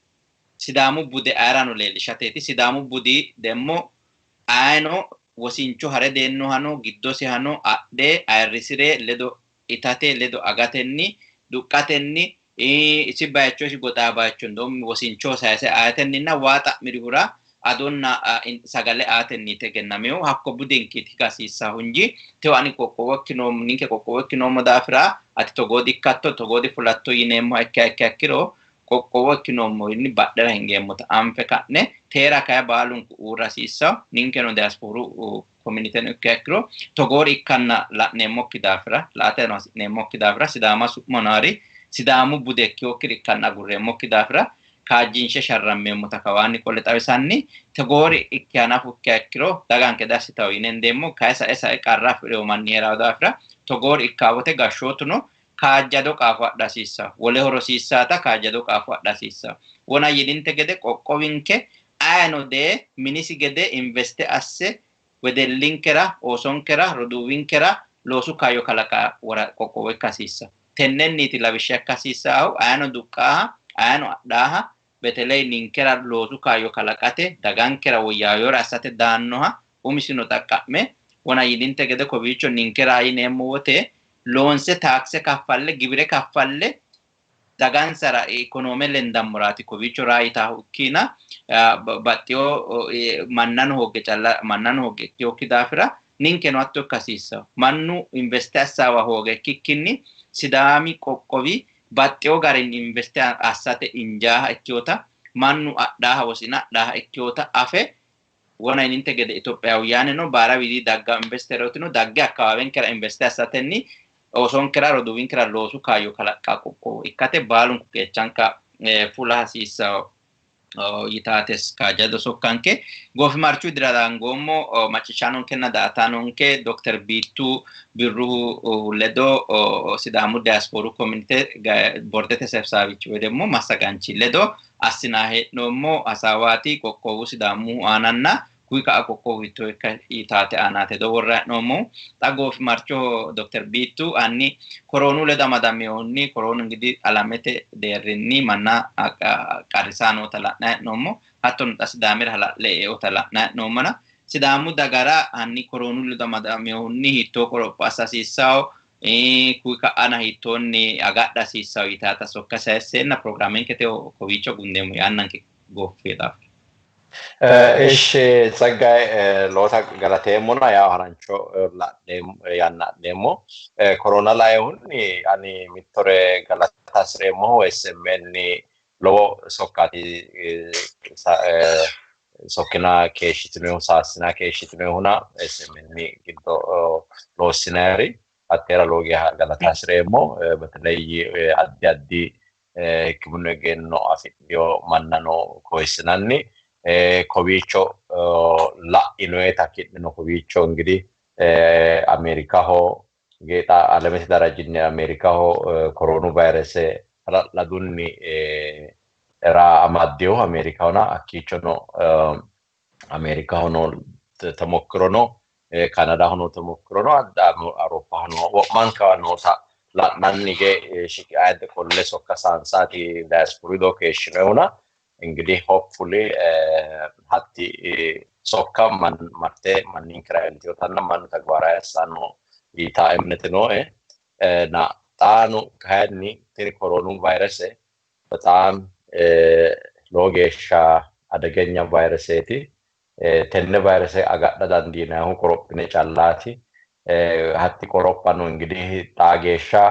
Sidaamu bude ayerano leellishateeti. Sidaamu budi demmo ayeno wosincho hare deennohano giddosihano adhe ayirrisire ledo itate ledo agatenni duqqatenni isi bayicho isi goxaa bayicho ndoom wosinchoho sayise aatenninna waa xa'mirihura adonna sagale aatenniiti egennamehu. Hakko budinkeeti higa hasiissahu inji tewo ani qoqqowo ikkinoommo ninke qoqqowo ikkinoommo daafira ati togoo dikkatto togoo difulatto yineemmoha ikkiha ikkiha ikkiro qoqqowo ikkinoommorinni badhera hingeemmota anfe ka'ne teera kayi baalunku uurra hasiissawo. Ninkeno diyaspooru kominiteno ikkiha ikkiro togoori ikkanna la'neemmokki daafira la''ateno hasi'neemmokki daafira Sidaama su'ma naari Sidaamu bude ikkinokkiri ikkanna agurreemmokki daafira kaajjinshe sharrammeemmota kawaanni qolle xawisanni togoori ikkiha nafu ikkiha ikkiro daganke dassitawo yine hendeemmo. Kayi sae sae qarra afi'rewo manni heerawo daafira togoori ikkaa wote gashshootuno kaajjado qaafo adha hasiissawo. Woleho rosiissaata kaajjado qaafo adha hasiissawo. Wona yininte gede qoqqowinke ayeno dee minisi gede investe asse wedellinkera, oosonkera, roduuwinkera loosu kaayyo kalaqa wora qoqqowo ikka hasiissawo. Tennenniiti lawishsha ikka hasiissaahu ayeno duqqaaha, ayeno adhaaha beteley ninkera loosu kaayyo kalaqate dagankera woyyaawewore assate daannoha umisino xaqqa'me wona yininte gede kowiicho ninkera yineemmo wote loonse taakse kaffalle giwire kaffalle dagansara ikonoome lendammoraati kowiicho raa yitaahu ikkiina baxxiyo mannano hoogge calla mannano hoogge ikkinokki daafira ninkeno hatto ikka hasiissawo. Mannu investe assaawa hooge ikkikkinni Sidaami qoqqowi baxxiyo garinni investe assate injaaha ikkinota mannu adhaaha wosina adhaaha ikkinota afe wona yininte gede Itophiyawuyaaneno baara widi dagga investerootino dagge akkawaawenkera investe assatenni oosonkera roduuwinkera loosu kaayyo kalaqqa qoqqowo ikkate baalunku qeechanka fula hasiissawo yitaates kaajjado sokkanke. Goofimarchu dira dangoommo macciishshaanonkenna daa''ataanonke Dokter Biittu Birruhu ledo Sidaamu Diyaspooru Kominite bordete sebsaawichi woy demmo massagaanchi ledo assinaa hee'noommo hasaawaati. Qoqqowu Sidaamu aananna kuyi ka'a qoqqowu hiittoo ikka yitaate aanaati hedo worra hee'noommohu. Xa goofimarchoho Dokter Biittu hanni koroonu ledo amadaminohunni koroonu ingidihi alamete deerrinni manna qarrisaa noota la'nanni hee'noommo. Hattono xa Sidaamira hala'le eota la'nanni hee'noommona Sidaamu dagara hanni koroonu ledo amadaminohunni hiittoo qoropho assa hasiissawo kuyi ka'ana hiittoonni agadha hasiissawo yitaata sokka sayisseenna pirogiraamenke tewo kowiicho gundeemmo yannanke gooffino daafira. Ishi Tsaggaye loota galateemmona yawo harancho la'neemmo yanna adheemmo. Korona lainohunni ani mittore galata hasireemmohu SMN lowo sokkaati sokkina keeshshitinohu saassina keeshshitinohuna SMN giddo loossinayiri hatteera lowo geeshsha galata hasireemmo. Beteley addi addi Hikkiminnu egenno afidhino mannano koyissinanni kowiicho la'inoyeta ki'neno kowiicho ingidihi Ameerikaho geexa alamete darajinni Ameerikaho koronu vayrese hala'ladunni ra amaddeyo Ameerikahona hakkiichono Ameerikahono temokkiro no, Kanadahono temokkiro no, Awuroppahono wo'mankawa noota la'nanni ge shiqi ayidde qolle sokka saansaati diasporu wido keeshshinohuna ingidihi hopefully hatti sokka marte manninkera iillitinotanna mannu tagbaarawe assanno yitaa emnete nooe. Na xaano kayinni tini koronu vayrese bexaam lowo geeshsha adegenya vayreseeti. Tenne vayrese agadha dandiinannihu qorophine callaati. Hatti qorophano ingidihi xaa geeshsha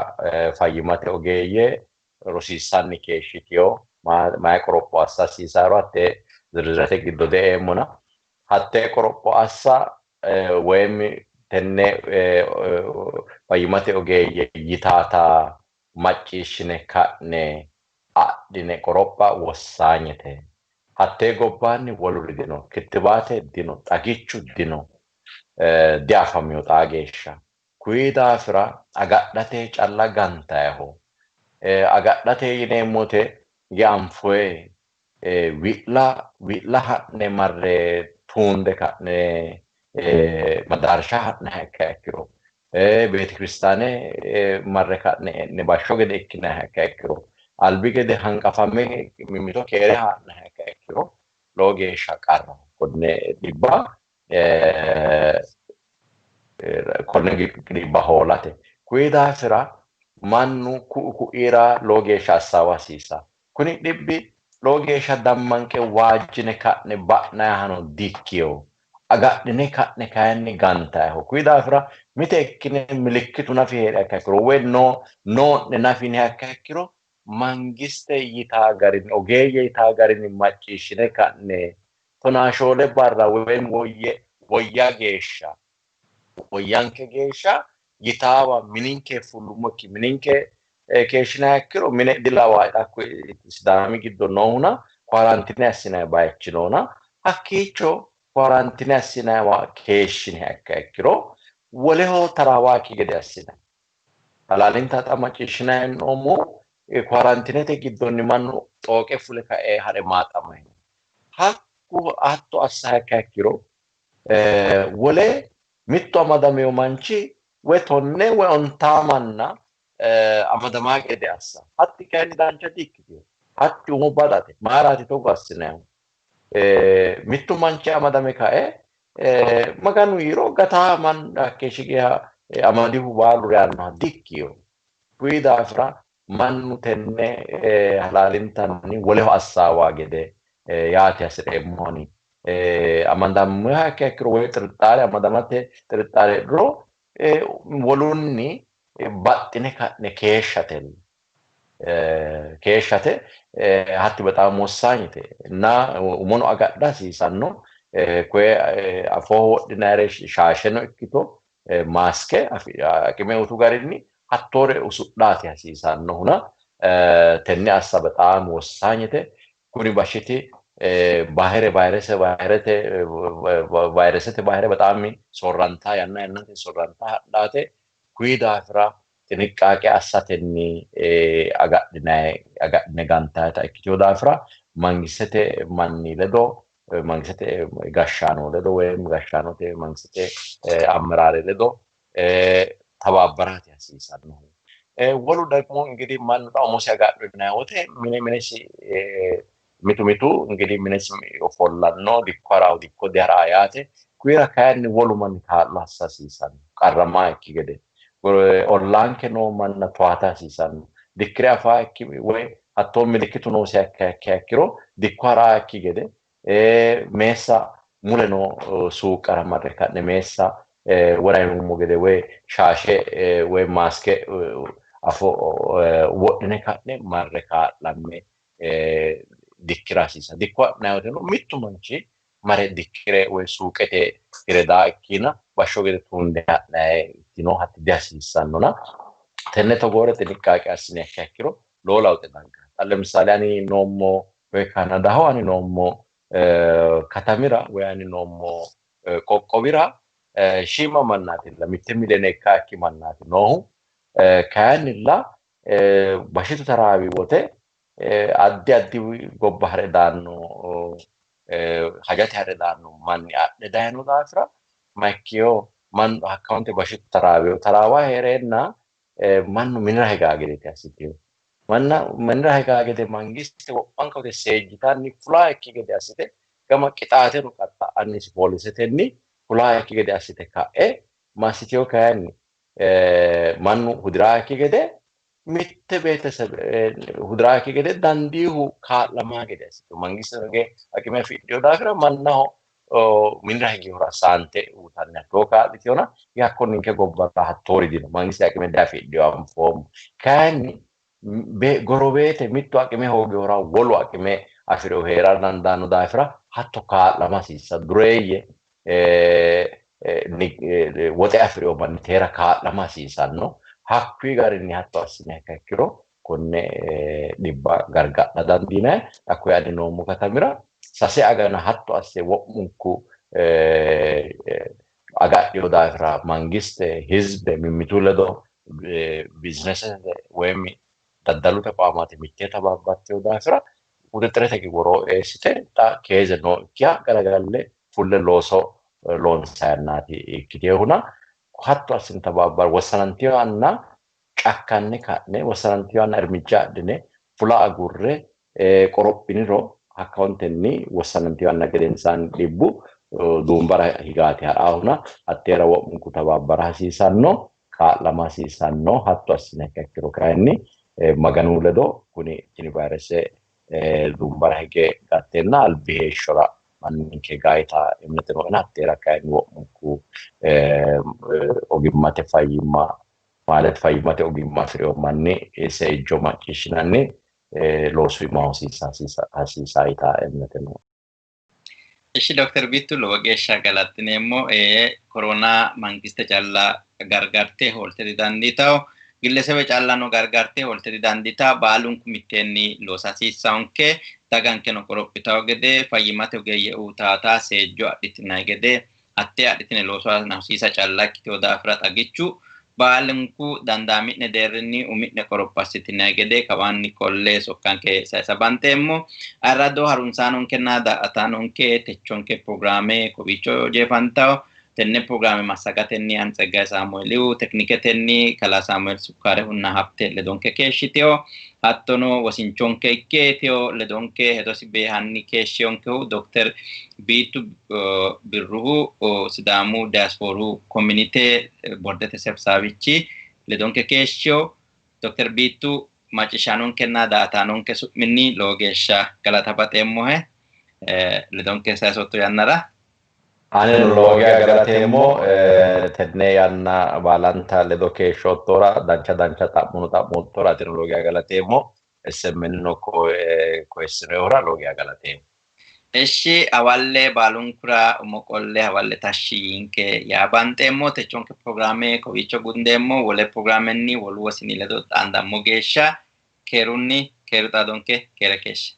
fayyimate ogeeyye rosiissanni keeshshitiyo mayi qoropho assa hasiisaaro hattee zirzirete giddo de'eemmona hattee qoropho assa woyim tenne fayyimate ogeeyye yitaata macciishshine ka'ne adhine qoropha wossaanyete. Hattee gobbaanni woluri dino, kittibaate dino, xagichu dino, diafamino xaa geeshsha. Kuyi daafira agadhate calla gantayiho. Agadhate yineemmote anfoye wi'la wi'la ha'ne marre tuunde ka'ne madaarsha ha'nayiha ikkiha ikkiro, beetekiristaane marre ka'ne e'ne bashsho gede ikkinayiha ikkiha ikkiro, albi gede hanqafame mimmito keere haa'nayiha ikkiha ikkiro lowo geeshsha qarraho konne dhibba konne dhibba hoolate. Kuyi daafira mannu ku'u ku'ira lowo geeshsha assaawa hasiissanno. Kuni dhibbi lowo geeshsha dammanqe waajjine ka'ne ba'nayihano diikkiyo. Agadhine ka'ne kayinni gantayiho. Kuyi daafira mite ikkine milikkitu nafi hee'riha ikkiha ikkiro woy noo'ne nafi yiniha ikkiha ikkiro mangiste yitaa garinni ogeeyye yitaa garinni macciishshine ka'ne 14 barra woy woyya geeshsha woyyanke geeshsha yitaawa mininke fullummokki mininke keeshshinayiha ikkiro mine dilawae Sidaami giddo noohuna kwaarantine assinayi bayichi noona hakkiicho kwaarantine assinayiwa keeshshiniha ikkiha ikkiro woleho taraawaakki gede assinayi. Halaalinta xa macciishshinayi hee'noommohu kwarantinete giddonni mannu xooqe fule kae ha're maaxamayi no. Hakku hatto assaha ikkiha ikkiro wole mittu amadamino manchi woy 10 woy 50 manna amadamaa gede assa. Hatti kayinni dancha di''ikkitino. Hatti umo badate. Mayiraati togo assinayihu? Mittu manchi amadame kae Maganu yiiro gataa mannu hakkeeshshi geya amadihu baalu reyannoha di''ikkino. Kuyi daafira mannu tenne halaalintanni woleho assaawa gede yaate hasi'reemmohu ani. Amadaminoha ikkiha ikkiro woy xirixxaare amadamate xirixxaare heedhuro wolunni baxxine ka'ne keeshshatenni keeshshate hatti bexaam wossaanyete እና umono agadha hasiisanno. Koye afooho wodhinayire shaasheno ikkito maaske aqime utu garinni hattoore usudhaati hasiisannohuna tenne assa bexaam wossaanyete. Kuni bashshiti bahere vayrese vayrete vayresete bahere bexaam soorrantaa yanna yannate soorrantaa hadhaate. Kuyi daafira xiniqqaaqe assatenni agadhinayi agadhine gantayita ikkiteyo daafira mangistete manni ledo mangistete gashshaano ledo woyim gashshaanote mangistete ammeraare ledo tabaabbarate hasiisannohu. Wolu ደግሞ እንግዲህ mannu xa umosi agadho yinanni wote mine minesi mitu mitu እንግዲህ minesi ofollanno dikko harawo dikko diharawo yaate. Kuyira kayinni wolu manni kaa'lo assa hasiisanno qarramaa ikki gede. Ollaanke noo manna towaata hasiisanno. Dikkire afaa ikki woy hattoo milikkitu noosiha ikkiha ikkiro dikko haraa ikki gede meessa mule noo suuqqara marre ka'ne meessa wora yinummo gede woy shaashe woy maaske afoo wodhine ka'ne marre kaa'lamme dikkira hasiisanno. Dikko ha'nanni woteno mittu manchi mare dikkire woy suuqete hire daa ikkiina bashsho gede tuunde ha'nayi ikkino hatti dihasiissannona tenne togoore xiniqqaaqe assiniha ikkiha ikkiro lowo lawuxe dagganno. ለምሳሌ ani noommo woy Kanadaho ani noommo katamira woy ani noommo qoqqowira shiima mannaatilla 1 miliyoone ikkaakki mannaati noohu kayinnilla bashitu taraawi wote addi addi gobba hare daanno hajate hare daanno manni adhe dayino daafira maikkiyo mannu hakkaunte bashitu taraawiyo taraawa heereenna mannu minira higaa gedeeti assiteyo manna minira higaa gede mangiste wo'manka wote seejjitanni fulaa ikki gede assite gama qixaateno qaxxa'annisi poolisetenni fulaa ikki gede assite ka'e massiteyo kayinni mannu hudiraa ikki gede mitte beetesebe hudiraa ikki gede dandiihu kaa'lamaa gede assite mangiste ge aqime afidhiyo daafira mannaho minira higihura saante uyitanni hattoo kaa'liteyona hakko ninke gobbara hattoori dino mangiste aqime diafidhiyo anfoommo kayinni gorobeete mittu aqime hoogihura wolu aqime afi'rehu hee'ra dandaanno daafira hatto kaa'lama hasiissa dureeyye woxe afi'reho manni teera kaa'lama hasiisanno hakkuyi garinni hatto assine ikkiro konne dhibba gargadha dandiinanni hakkuyi ani noommo katamira 3 agana hatto asse wo'munku agadhiyo daafira mangiste hizbe mimmitu ledo bizinesete woyim daddalu tequamaati mittee tabaabbatteyo daafira quxixxirete woroo eessite xa keeze nookkiha galagalle fulle looso loonsayannaati ikkiteyohuna hatto assine tabaabbar wossanantiyohanna cakkanne ka'ne wossanantiyohanna irmijja adhine fula agurre qorophiniro hakkawontenni wossanantiyohanna gedensaanni dhibbu duumbara higaati ha'raahuna hatteera wo'munku tabaabbara hasiisanno kaa'lama hasiisanno hatto assine ikkiro kayinni Maganu ledo kuni tini vayrese duumbara hige gattenna albi heeshshora manninke gaayita እምነት ነውና hatteera kayinni wo'munku ogimmate fayyimma ማለት fayyimmate ogimma afi'reyo manni seejjo macciishshinanni loosu iima hasiisa yita እምነት ነው። እሺ ዶክተር ቢቱ lowo geeshsha galattineemmo korona mangiste calla gargarte holte didandiitawo gillesebe callano gargarte holte didandiitawo baalunku mitteenni loosa hasiissawonke dagankeno qorophitawo gede fayyimmate ogeeyye uutaata seejjo adhitinayi gede hattee adhitine looso hasiisa calla ikkitewo daafira xagichu baalunku dandaami'ne deerrinni umi'ne qoropho assitinayi gede kawaanni qolle sokkanke sayisa banteemmo ayirrado harunsaanonkenna daa''ataanonke techonke pirogiraame kowiicho jeefantawo tenne pirogiraame massagatenni ani Tseggaye Saamueelihu tekniketenni kalaa Saamueel Sukkaarehunna Habte ledonke keeshshiteyo hattono wosinchonke ikketeyo ledonke hedosi beehanni keeshshiyonkehu Dr. Biitu Birruhu Sidaamu Diyaasipooru Kominite bordete sebsaawichi ledonke keeshshiyo Dr. Biitu macciishshaanonkenna daa''ataanonke su'minni lowo geeshsha galata baxeemmohe ledonke sayisotto yannara. Aneno lowo geeshsha galateemmo tenne yanna baalanta ledo keeshshoottora dancha dancha xa'mono xa'moottora ateno lowo geeshsha galateemmo SMN no koyissinoehura lowo geeshsha galateemmo. እሺ hawalle baalunkura umo qolle hawalle tashshi yiinke yaa banxeemmo techonke pirogiraame kowiicho gundeemmo wole pirogiraamenni wolu wosini ledo xaandammo geeshsha keerunni keeru xaadonke keere keeshshe.